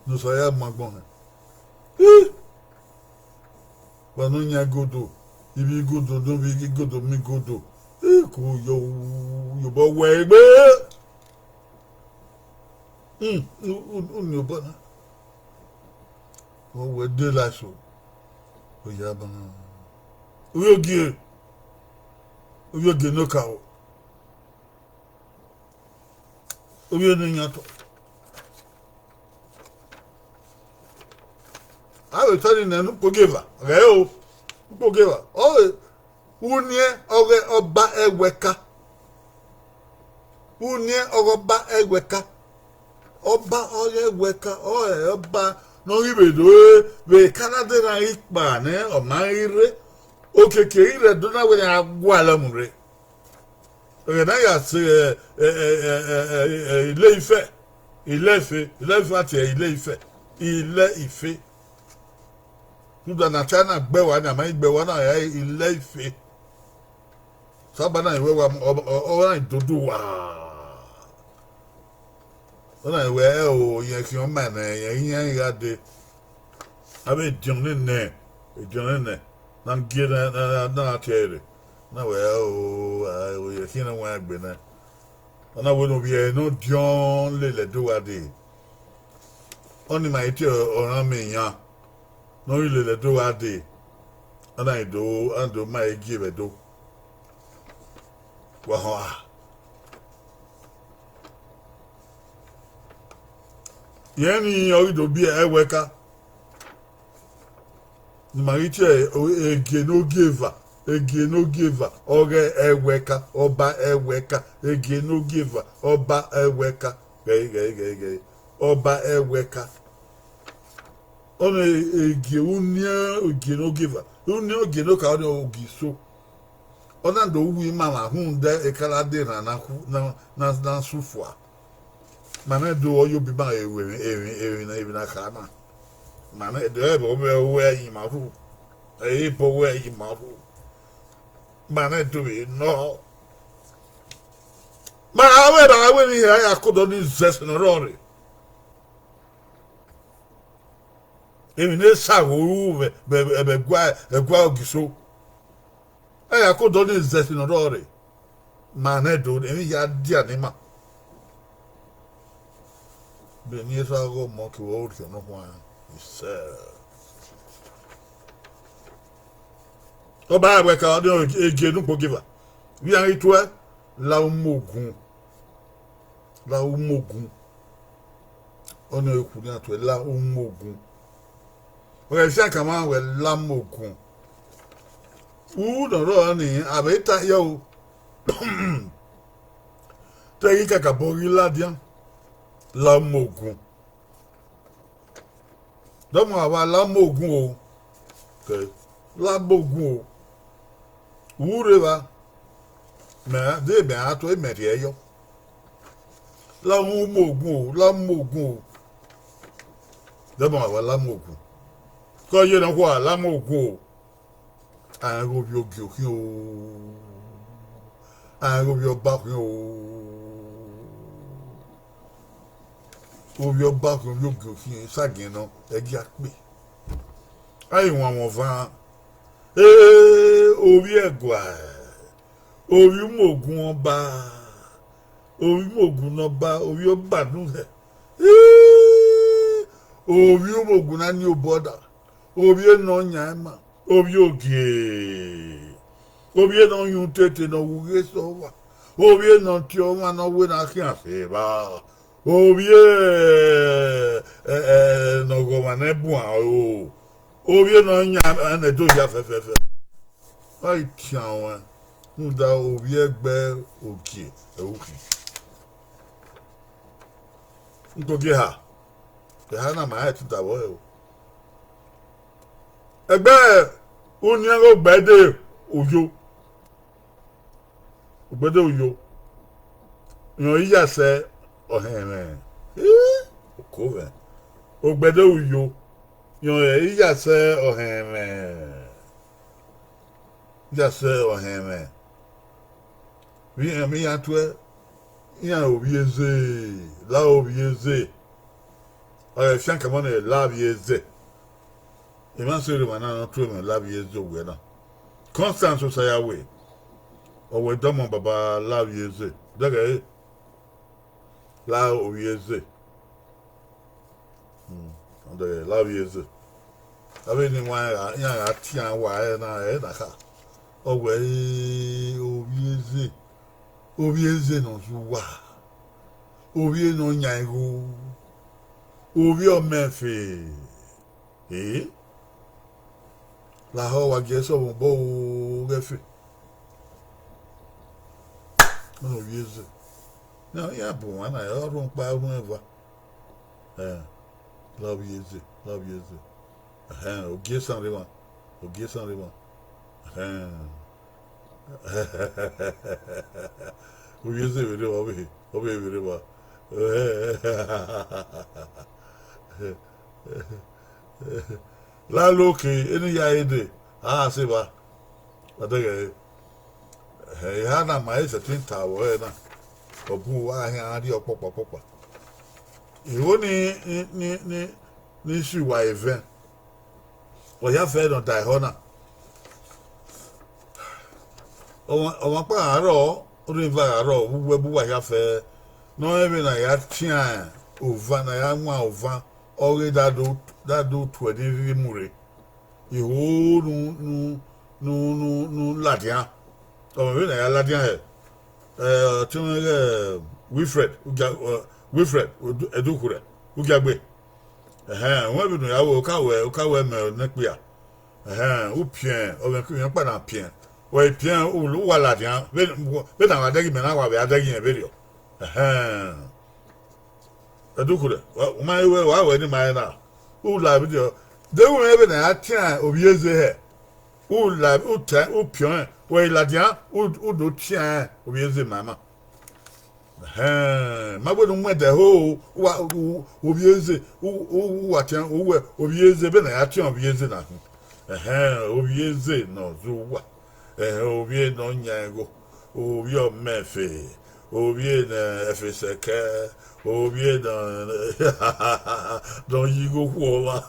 ne Osa ya mu agbọn hẹn. Wa ne ọ yan igodo, ivbi igodo ne ovbi igodo mu igodo, iko yọ, yobọ wẹ egbe. Unu obọ na, wẹ wẹ de la eso, ọ ya ban. Ovbi ogie, ovbi ogie ne okaro, ovbi ene iyan tọ. A vbe ta ni nẹ ne ukpogieva ghẹ o, ukpogieva ọre uniẹn ọghe ọba Ẹwẹka. Uniẹn ọghe ọba Ẹwẹka. Ọba ọghe Ẹwẹka ọre ọba ne ọ ghi vbe do vbe Canada na ghi kpa nẹ, ọ ma ghi rre. Okiekie i rre Ẹdo na wẹ ne a gualọ mu rre. Ẹghẹ ne a ya sẹ Ile Ife, Ile Ife, Ile Ife a tie Ile Ife, Ile Ife. Rhunmwuda ne a ta na gbe ẹwa, ne a ma ghi gbe ẹwa na ya Ile Ife. Saba na wẹ wa, ọ na dodo wa. Ọ na wẹ ẹo, irẹn khian ma nẹ, irẹn iran gha dee. Avbe ediọn nene, ediọn nene, na gie na, na, na, na tie ẹre. Na wẹ ẹo, a, irẹn khian na wa egbe nẹ. Ọ na wẹ ne ovbi ẹre ne ọ diọn lele Ẹdo wa dee. Ọnii ma i tie ọran mẹ iran ne ọ ghi lele Ẹdo wa dee. A na do, a do ma e gie vbe Ẹdo. Wa họn a. Irẹn ni ọ ghi do biẹ Ẹwẹka. Ne ima ghi tie Egie ne Ogieva, Egie ne Ogieva, ọghe Ẹwẹka, ọba Ẹwẹka, Egie ne Ogieva, ọba Ẹwẹka, ghẹ, ghẹ, ghẹ, ghẹ, ọba Ẹwẹka. Ọnii Egie, uniẹn Egie ne Ogieva, uniẹn Egie ne Okaro, ọnii Ogiso. Ọ na do wu ima mwa rhunmwuda ekara de erhan na khu, na, na, na sufua. Ma nẹ do ọ ye obima emwi, emwi, emwi, emwi na kha na. Ma nẹ do ẹbọ vbe owẹ yi ma rhu. Ẹbọ owẹ yi ma rhu. Ma nẹ do vbe nọ. Ma ra vbe ra wẹ ne iran ya kodọ ni zẹ ẹse ne ọ rrọọ rre. Emwi ne sa gho ru vbe, vbe, vbe ẹguae, ẹguae Ogiso. Ẹ ya kodọ ni zẹ ẹse ne ọ rrọọ rre. Ma nẹ do, emwi ya dia ne ima. Beni esa ọghe ọmọ kevbe ọghe orhiọn ne ọ huanrẹn, isẹ. Ọba Ẹwẹka, ọnii Egie ne Ukpogieva. Vbe iran ghi tuẹ, la umogun. La umogun. Ọnii ọre khu ne iran tuẹ, la umogun. Ọ ghẹ fian kama wẹ la umogun. U ne ọ rrọọ nii, a vbe ta yọ o. Te ghi kakabọ ghi ladian, la umogun. Dọmọ ava la umogun o. Kẹ, la umogun o. U rre evba, mẹ de mẹ a tuẹ, mẹ rhie yọ. La umogun o, la umogun o. Dọmọ ava la umogun. Ke ọ ye ne ọ khua, la umogun o. A rẹn ghe ovbi ogie okhian o. A rẹn ghe ovbi ọba okhian o. Ovbi ọba okhian, ovbi ogie okhian, esagiẹn nọ, ẹgia kpe. A i wan mwẹ ọvan. Ee, ovbi ẹguae, ovbi umogun ọba, ovbi umogun ne ọba, ovbi ọba ne uhẹ. Ee, ovbi umogun na ni obọ da, ovbi ene ọ yan ima, ovbi ogie, ovbi ene ọ yan utete ne ọ wu ghe sẹ ọmwa, ovbi ene ọ tie ọmwa ne ọ wẹ ne a khian sẹ evba, ovbi ẹ, ẹ, ẹ, ne ọ ghọmwa ne ẹbuan ro, ovbi ene ọ yan ẹmwẹ do hia fẹfẹfẹ. Ọ i tian ruẹn, rhunmwuda ovbi ẹgbẹ ogie ẹre u khin. Nkogie eha, eha na ma rẹn ẹtin davbọ ẹre o. Ẹgbẹ uniẹn ghe Ogbẹde Uyo, Ogbẹde Uyo, rẹn ọre I ya sẹ ọhẹnmwẹ. Ii, oko mwẹ. Ogbẹde Uyo, rẹn ọre I ya sẹ ọhẹnmwẹ. Ya sẹ ọhẹnmwẹ. Vbe iran, vbe iran tuẹ, iran ovbi eze, la ovbi eze. Ọ ghẹ fian kama nẹ, la ovbi eze. Emwa sẹ rhunmwuda na ne ọ tuẹ mwẹ la ovbi eze owẹ na. Constance Osayawe, ọ wẹ dọmọ baba la ovbi eze. Dẹghẹ ẹre, la ovbi eze. Lavbieze. Avbe eni wa iran gha tian wa ẹre na, ẹre na kha. Ọ wẹẹ, Ovbieze, Ovbieze ne ọ zẹ uwa, Ovbi ne ọ yan igho, Ovbi ọmọ ẹfe. E, lahọ wa gie ẹsọmwẹ obọ o, ghẹ fe. Ọnii Ovbieze. Na iran bu wan na, ọ rhunmwuda ọkpa, ọ rhunmwuda eva. Lavbieze, Lavbieze. Ogie esan rre emwa, Ogie esan rre emwa. Ovbieze vbe rre emwa, ọ vbe, ọ vbe vbe rre emwa. Laloke, eni ya re dee, a gha sẹ evba. Wa dẹghẹ ẹre. Eha na ma i sẹtin ta vbe ọre na, ọ bun uwa khian rrie ọkpọkpa ọkpọkpa. Igho ni, ni, ni, ni, ni si uwa evẹn, ọ ya fẹ ne ọ da ehọ na. Ọmwa, ọmwa ọkpa gha rrọọ, rhunmwuda gha rrọọ vbe uwu ẹbu uwa hia fẹ, ne ọ rẹn vbene a ya tian ovan, ne a ya wan ovan, ọghe da do, da do tuẹ ni rhie mu rre. Iho nu, nu, nu, nu, nu ladian. Ọ mwẹ vbene a ya ladian hẹ, ọtiọnmwẹ ighẹ Wilfred, Ugia-, ọ, Wilfred Edu-, Ẹdukhure, Ugiagbe. Ẹhẹn, wẹ vbene u ya ru, u ka wẹ, u ka wẹ mẹ ne ekpia. Ẹhẹn, u piẹn, ọmwẹ ọkpa na piẹn. Wẹ i piẹn, u, u wa ladian, vbe, vbene a wa dẹghe imẹ na, wa vbe a dẹghe irẹn vberriọ. Ẹhẹn. Ẹdukhure, wa, u ma rẹn wẹ, wa wẹ ne ima rẹn na. U la vberriọ, deghẹ u rẹn vbene a ya tian Ovbieze hẹ, u la, u tẹ, u piọn rẹn, wẹ i ladian, u, u do tian Ovbieze ma ima. Ẹhẹn, ma wẹ ne u muẹn ẹdẹ ho, u wa, u, Ovbieze, u, u, u wa tian, u wẹ Ovbieze, vbene a ya tian Ovbieze na hin. Ẹhẹn, Ovbieze ne ọ zẹ uwa. Ẹhẹn, Ovbi ne ọ yan igho, Ovbi ọmọ ẹfe, Ovbi ne ẹfe sẹkẹ, Ovbi ne, ne ọ ye igho khuọmwa.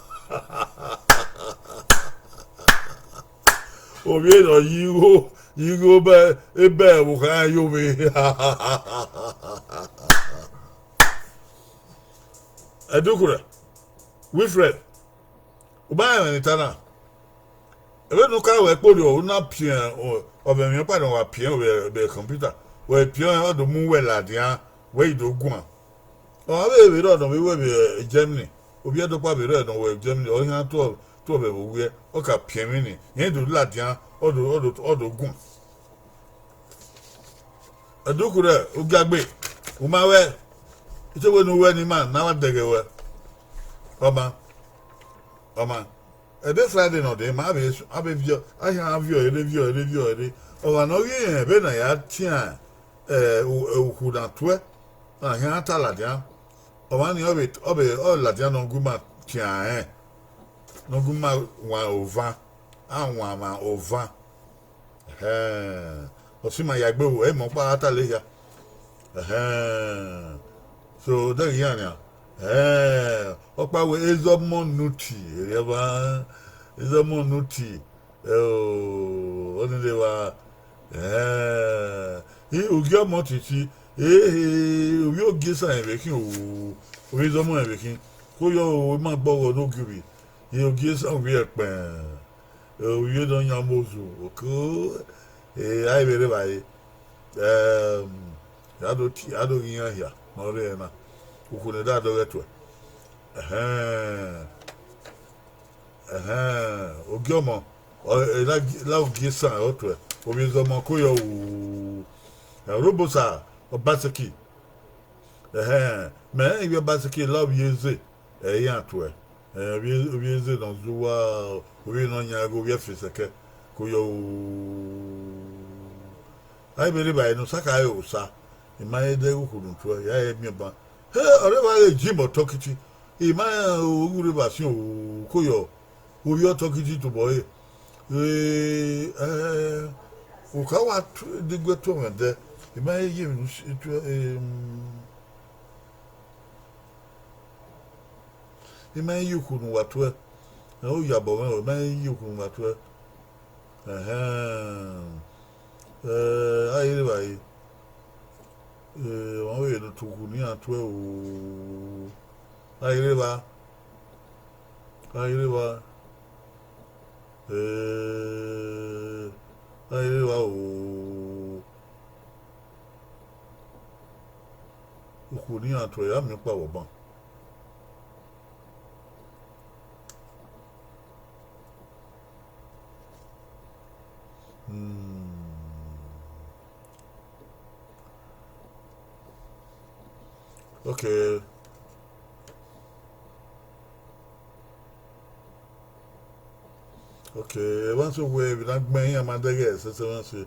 Ovbi ne ọ ye igho, igho bẹ, ebẹ vbe kha yo vbe. Ẹdukhure, Wilfred, u ma rẹn ẹmwẹ ne I ta na? Vbene u ka ruẹ kporriọ, u na piẹn, ọ, ọmwẹ emwi ọkpa ne wa piẹn vbe, vbe computer, wẹ piẹn, ọ do mu uwẹ ladian, wẹ i do guan. Ọ vbe vbe rrọọ ne ọ vbe wẹ vbe Germany, ovbi ẹdẹ ọkpa vbe rrọọ ne ọ wẹ Germany, ọ khian tuẹ, tuẹ vbe vbe owiẹ, ọ ka piẹn emwi ni, irẹn do ladian, ọ do, ọ do, ọ do guan. Ẹdukhure, Ugiagbe, u ma ruẹ, I te wẹ ne u ruẹ ne ima ne a wa dẹghe ruẹ. Ọ ma, ọ ma. Ẹdẹ Friday ne ọ dee ma, a vbe, a vbe viọ, a khian viọ ere, viọ ere, viọ ere. Ọmwa ne ọ ghi rẹn vbene a ya tian, eh, u-, ukhu na tuẹ, a khian ta ladian. Ọmwa ni ọ vbe, ọ vbe, ọ ladian ne ọ gu ima tian rẹn, ne ọ gu ima wan ovan, a wan mwa ovan. Ẹhẹn, ọ sẹ ima ya egbe vbo, ẹ i mẹ ọkpa a ta lehia. Ẹhẹn, so, dẹghe iran nian. Ẹhẹn, ọkpa wẹ Ezọmọ Nuti, erriọ evba, Ezọmọ Nuti, ẹo, ọnii dee evba, ẹhẹn, I, Ugie ọmọ titi, ehe, ovbi Ogie esan rẹn vbe khin o, ovbi Ezọmọ rẹn vbe khin, ko yọ o, ima gbe ọghọ ne Ogie ovbi, I, Ogie esan ovbi ẹkpẹn. Ovbi ne ọ yan ọmọ ozu, oko, eh, a i vbe rre evbare, ẹm, a do tie, a do ghi iran hia ne ọ rre ẹre na, ukhu ne da dọghẹ tuẹ. Ẹhẹn, ẹhẹn, Ogie ọmọ, ọ, e la, la Ogie esan ọ tuẹ, ovbi Ezọmọ ko yọ ru, Robosa Obaseki, ẹhẹn, mẹ rẹn ivbi Obaseki la ovbi Eze, ẹ i iran tuẹ, ẹ, ovbi, ovbi Eze ne ọ zẹ uwa, ovbi ne ọ yan igho, ovbi ẹfe sẹkẹ, ko yọ ru. A i vbe rre evbare ne Osaka ẹre Osa, I ma he dẹghe ukhu ne u tuẹ, ya he miẹn ban. He, ọre evba ghe Jim Ọtọkiti, I ma rẹn oghian rre evba siẹn o, ko yọ, ovbi Ọtọkiti tobọ ẹre. Eh, eh, okha wa tu, diguẹ tuẹ mwẹ dẹ, I ma he ye emwi ne u si tuẹ, em, I ma he ye ukhu ne uwa tuẹ, ẹ, ọ yabọ mwẹ o, I ma he ye ukhu ne uwa tuẹ. Ẹhẹn, eh, a i rre evbare, eh, ọmwa vbe ne ọ tu ukhu ne iran tuẹ o, a i rre evba. Aire vba, eh, aire vba o. Okhuo ne iran tuẹ ya miẹn ọkpa vbe ọban. Hmm. Okay. Okay, ẹmwẹ so wẹ vbe na gbẹn iran ma dẹghẹ ẹsẹse ẹmwẹ so.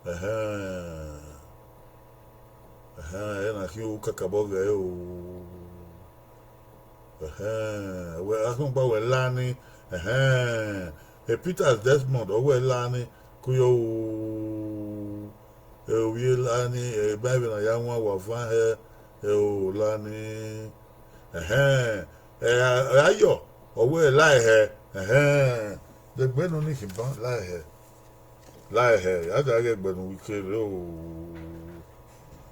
Ẹhẹn. Ẹhẹn, ẹ na khian u kakabọ ghẹ o. Ẹhẹn, wẹ, a khan gba wẹ la ni, ẹhẹn, e Peters Desmond, ọ wẹ la ni, ko yọ o, ẹ, ovbi e la ni, ẹ, ba vbe na ya wan wa van hẹ, ẹ, o la ni, ẹhẹn, ẹ, ayọ, ọ wẹ la hẹ, ẹhẹn, dẹgbẹ nọ ni khian ban la hẹ. La hẹ, a da ghẹ gbe ne uwẹ kere o.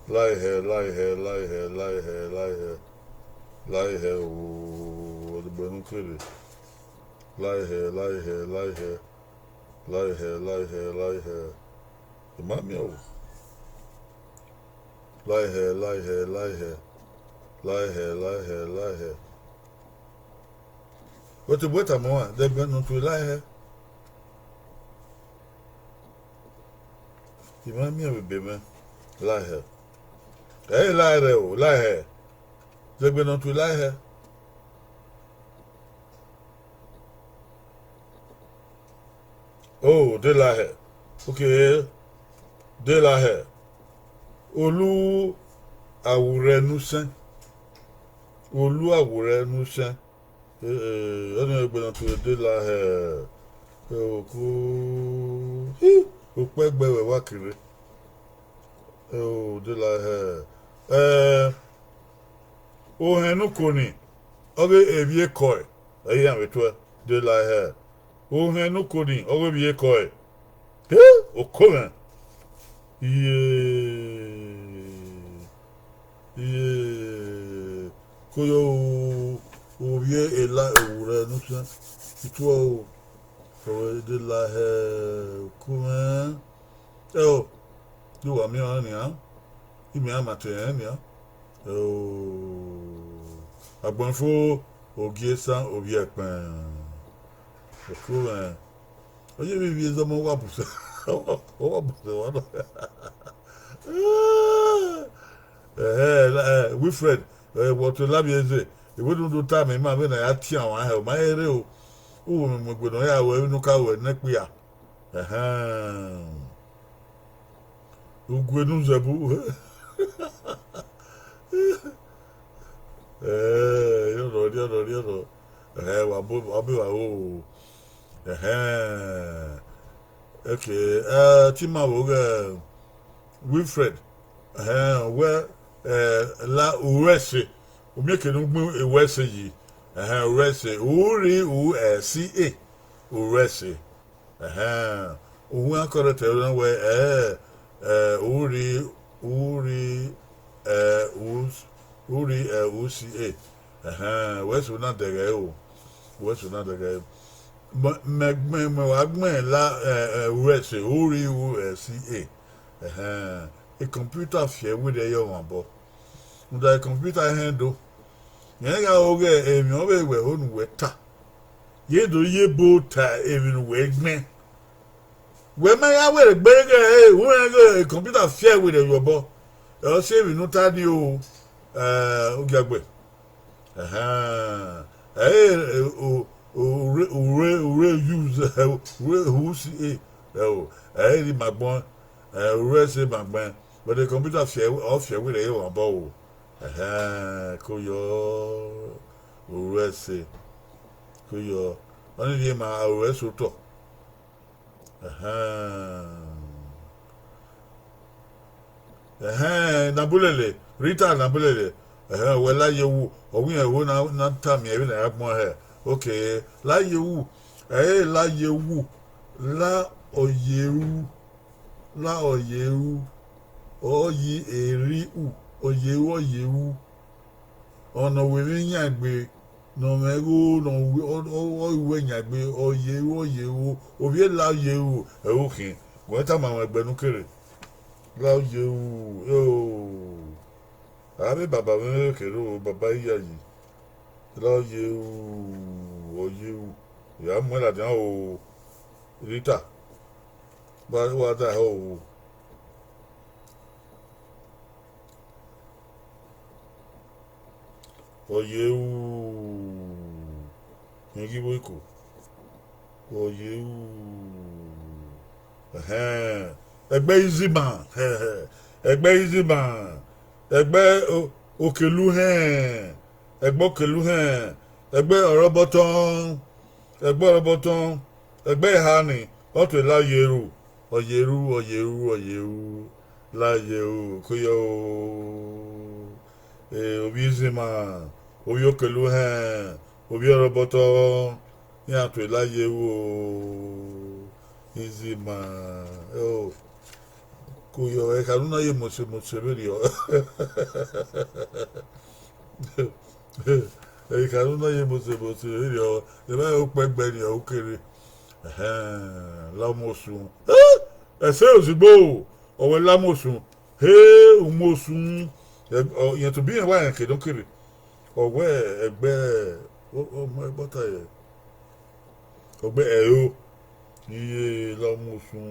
La hẹ, la hẹ, la hẹ, la hẹ, la hẹ, la hẹ o, gbe ne u kere. La hẹ, la hẹ, la hẹ, la hẹ, la hẹ, la hẹ. I ma miẹn o. La hẹ, la hẹ, la hẹ, la hẹ, la hẹ, la hẹ. Wẹ te bu ẹta mọ wa, dẹgbẹ ne u tue la hẹ. I ma miẹn vbe ebe mwẹ, la hẹ. Ẹ i la rẹ o, la hẹ. Dẹgbẹ ne u tue la hẹ. O, de la hẹ. Okay. De la hẹ. Olu awurẹ ne usẹn. Olu awurẹ ne usẹn. Ọnii gbe ne ọ tue de la hẹ. Oku, hi, okpẹgbẹ wẹ wa kere. O, de la hẹ. Ẹ, ohẹn ne uko ni, ọghe evbiekọe, ẹ i iran vbe tuẹ, de la hẹ. Ohẹn ne uko ni, ọghe evbiekọe. He, oko mwẹ. Iye, iye, ko yo, ovbi e la ewurẹ ne usẹn, I tuẹ o, ọ wẹ de la hẹ uku mwẹ. Ẹo, de uwa miẹn ọnrẹn nian, imẹ a ma te rẹn nian. Ẹo, agbọn fo, ogie esan, ovbi ẹkpẹn. Uku mwẹ. Ọ ye vbe ivbi ezọmọ wa bu sẹ, ọ wa bu sẹ wa nọ. Ẹhẹ, Wilfred, ẹ, wẹ ọtẹn Lavie Eze, I wẹ ne u do tama ima vbene a ya tie ọmwa hẹ, ọ ma he rre o. U wẹ mu egbe ne ọ ya ruẹ vbene u ka ruẹ ne ẹkpia. Ẹhẹn. Ugue ne u zẹ bu. Ẹ, rhiọnọ, rhiọnọ, rhiọnọ. Ẹhẹn, wa bu, wa bu evba ro. Ẹhẹn. Okay, ẹ, te ima vbe ghẹ Wilfred. Ẹhẹn, wẹ, ẹ, la u ru ẹse. U miẹn eke ne u gbẹn u ru ẹse yi. Ẹhẹn, u ru ẹse. U rri u ẹ si e. U ru ẹse. Ẹhẹn, u ru iran correct ẹre na wẹ, ẹ, ẹ, u rri, u rri, ẹ, u, u rri, ẹ, u si e. Ẹhẹn, wẹ so na dẹghẹ o. Wẹ so na dẹghẹ. Mẹ, mẹ, mẹ, mẹ wa gbẹn la, ẹ, ẹ, u ru ẹse, u rri u ẹ si e. Ẹhẹn, e computer fiẹ werriẹ ye ọmwa obọ. Rhunmwuda e computer hẹn do. Rẹn gha ro ghẹ emwi ọ vbe wẹ ho ne uwẹ ta. Ye do ye ebo ta emwi ne uwẹ gbẹn. Wẹ ma ya wẹ gbe ghẹ, ẹ, u rẹn ghe e computer fiẹ werriẹ ye obọ. Ẹ, ọ si emwi ne u ta ni o, ẹ, ogiagbe. Ẹhẹn. Ẹ, ẹ, o, o, u rre, u rre, u rre use, u rre use, ẹ, o, ẹ i rre ima gbọn, ẹ, u ru ẹse ima gbẹn. But the computer fiẹ, ọ fiẹ werriẹ ye ọmwa obọ o. Ẹhẹn, ko yọ, u ru ẹse, ko yọ. Ọnii rhie ma aro ẹse otọ. Ẹhẹn. Ẹhẹn, Nabulele, Rita Nabulele. Ẹhẹn, wẹ la ye wu, ọ wẹ irẹn ru na, na tama ẹre vbene a ya gbẹn hẹ. Okay, la ye wu, ẹ i re la ye wu, la ọ ye ru, la ọ ye ru, ọ yi eri u, ọ ye ru, ọ ye ru. Ọna wẹ vbe yan egbe, Ne ọ mwẹ igho ne ọ ru ẹyan egbe, ọ ye ru, ọ ye ru, ovbi e la ye ru, ẹre u khian. Wẹ tama mwẹ ẹgbẹ ne u kere. La ye ru, eo. A vbe baba mwẹ kere o, baba iyayi. La ye ru, ọ ye ru. Ya muẹn ladian o, Rita. Wa, wa da ẹhọ o. Ọ ye ru, rẹn ghi vbo iko. Ọ ye ru, ẹhẹn, ẹgbẹ Izima, ẹgbẹ Izima, ẹgbẹ o-, Okeluhẹn, ẹgbẹ Okeluhẹn, ẹgbẹ Ọrọbọtọn, ẹgbẹ Ọrọbọtọn, ẹgbẹ eha ni, ọ tuẹ la ye ru, ọ ye ru, ọ ye ru, ọ ye ru, la ye ru, ko yọ o. Eh, ovbi Izima, ovbi Okeluhẹn, ovbi Ọrọbọtọn, iran tuẹ la ye ru o. Izima, oh, ko yọ, ẹkha ne u na ye mose mose vberriọ. Ẹkha ne u na ye mose mose vberriọ, emwa ukpẹ gbe ni ọ kere. Ẹhẹn, la mu osun. Ẹse ozugbo, ọ wẹ la mu osun. He, u mu osun. Ẹ, ọ, irẹn tobọ irẹn wa rẹn ke nọ kere. Ọ wẹ ẹgbẹ, ọ, ọ mu ẹgbẹ ọta yẹ. Ọ gbe ẹro, iye la mu osun.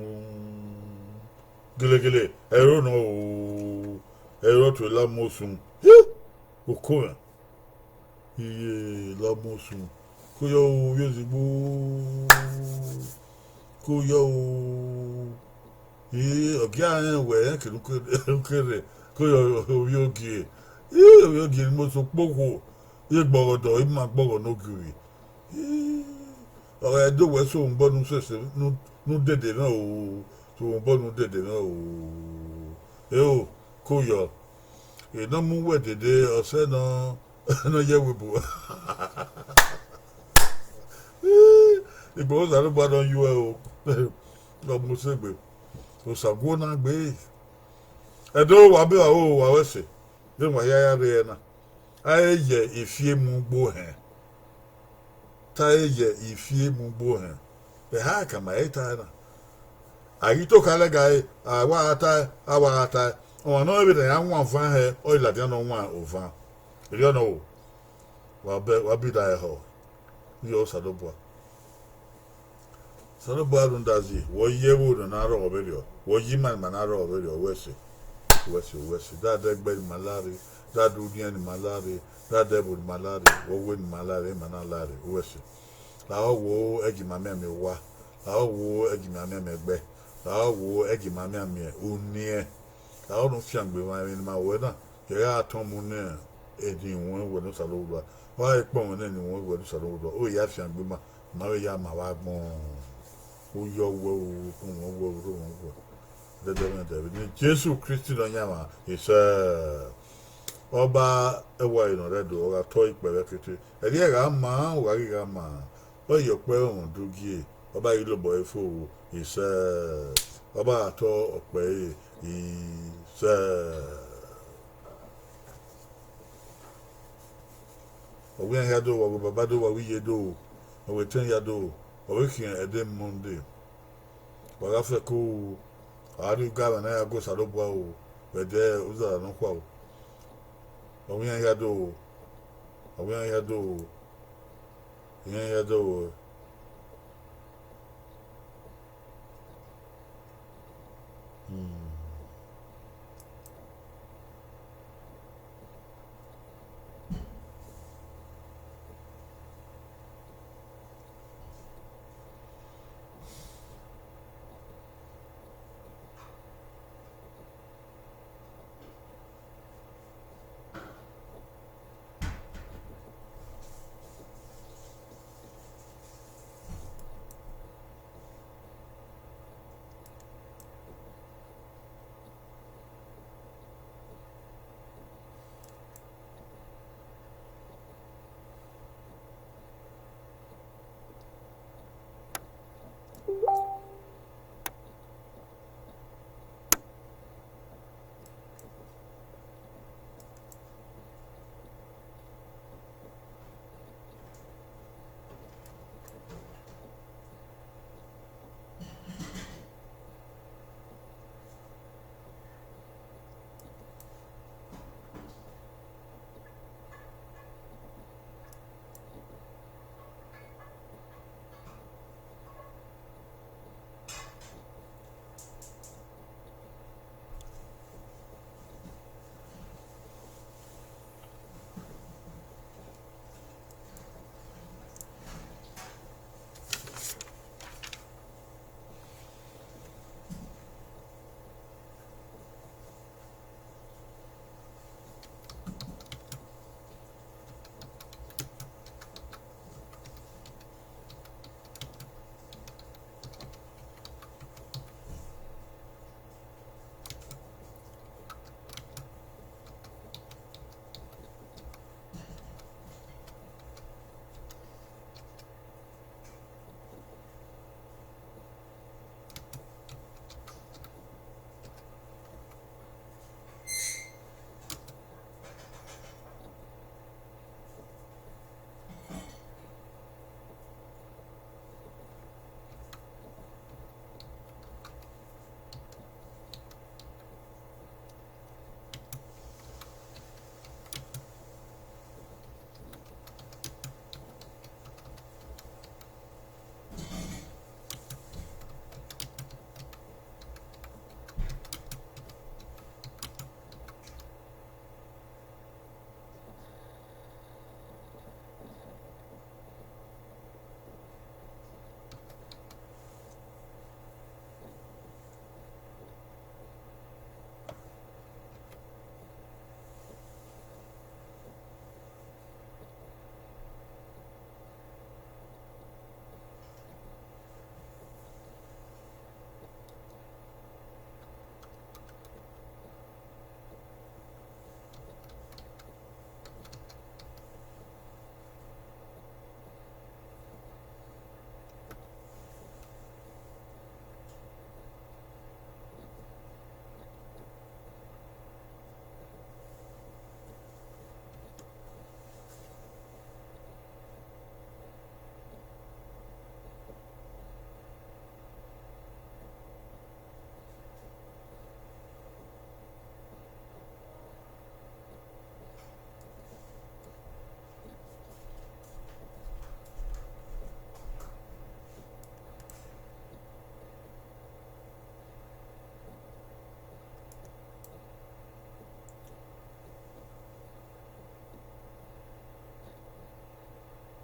Gelegele, ẹro nọ o, ẹro tuẹ la mu osun. Hi, oko mwẹ. Iye la mu osun. Ko yọ o, ovbi ozigbo. Ko yọ o. Ee, ọ gia rẹn wẹ rẹn kere ukere, ko yọ ovbi ogie. Ee, ovbi ogie ne imoso kpokhuo. Iye gbọghọdọ, ima gbọghọ ne ogie. Ọ gha do wẹ so rhunmwuda ne u sese, ne u, ne u dede mwẹ o, so rhunmwuda ne u dede mwẹ o. Eo, ko yọ. Enọ mu wẹ dede, ọ sẹ nọ, nọ ye ẹvbo ebo. Igbo Osanobua nọ yuẹ o. Ọ mu sẹ egbe. Osaguo na gbe. Ẹdo wa be wa o, wa wẹ ẹse. Vbene wa hia ya rre na. A he ye ifiemu gbe ohẹn. Ta he ye ifiemu gbe ohẹn. Eha ka ma he ta na. A ghi to kha lẹga re, a wa gha ta, a wa gha ta. Ọmwa nọ vbe ne a wan van hẹ, ọ i ladian ne ọ wan ovan. Erriọ nọ o. Wa bẹ, wa bi da ẹhọ. Iyọ Osanobua. Osanobua rhunmwuda zẹ, wẹ ye ẹvbo ne a na rrọọ vberriọ, wẹ ye ima ne ima na rrọọ vberriọ, wẹ ẹse, wẹ ẹse, wẹ ẹse. Da dẹ ẹgbẹ ne ima la rre, da dẹ uniẹn ne ima la rre, da dẹ ẹvbo ne ima la rre, wẹ wẹ ne ima la rre, ima na la rre, wẹ ẹse. Lahọ wo ẹgie ima mianmian owa, lahọ wo ẹgie ima mianmian ẹgbẹ, lahọ wo ẹgie ima mianmian uniẹn, lahọ ne u fiangbe emwa emwi ne ima ruẹ na, ye gha tọn mu ne eni ruẹn wẹ ne Osanobua, ọ gha kpọnmwẹ ne eni ruẹn wẹ ne Osanobua, ọ ya fiangbe ima. Ma vbe ya ma vbe agbọn, u yọ wẹ, u rhunmwuda wẹ, u rhunmwuda wẹ. Dẹdẹ mwẹ dẹ vbe ne Jesu Kristi Nọyaẹnmwa, isẹ. Ọba ẹwae nọ rre Ẹdo, ọ gha tọ ikpẹvbe kete. Ẹdẹ gha ma, u gha ghi gha ma, ọ ye ọkpẹ rhọnmwẹ udu gie, ọba ghi lobọ ẹre fo, isẹ. Ọba gha tọ ọkpẹ ẹre, isẹ. Ọ wẹ iran hia do, wa wẹ baba do, wa wẹ iye do, wa wẹ etẹn hia do, wa wẹ khian ẹdẹ Monday. Wa gha fẹko, a rrie uga mwẹ ne a ya gu Osanobua o, vbe ẹdẹ uzara nọkhua o. Wa wẹ iran hia do, wa wẹ iran hia do, iran hia do.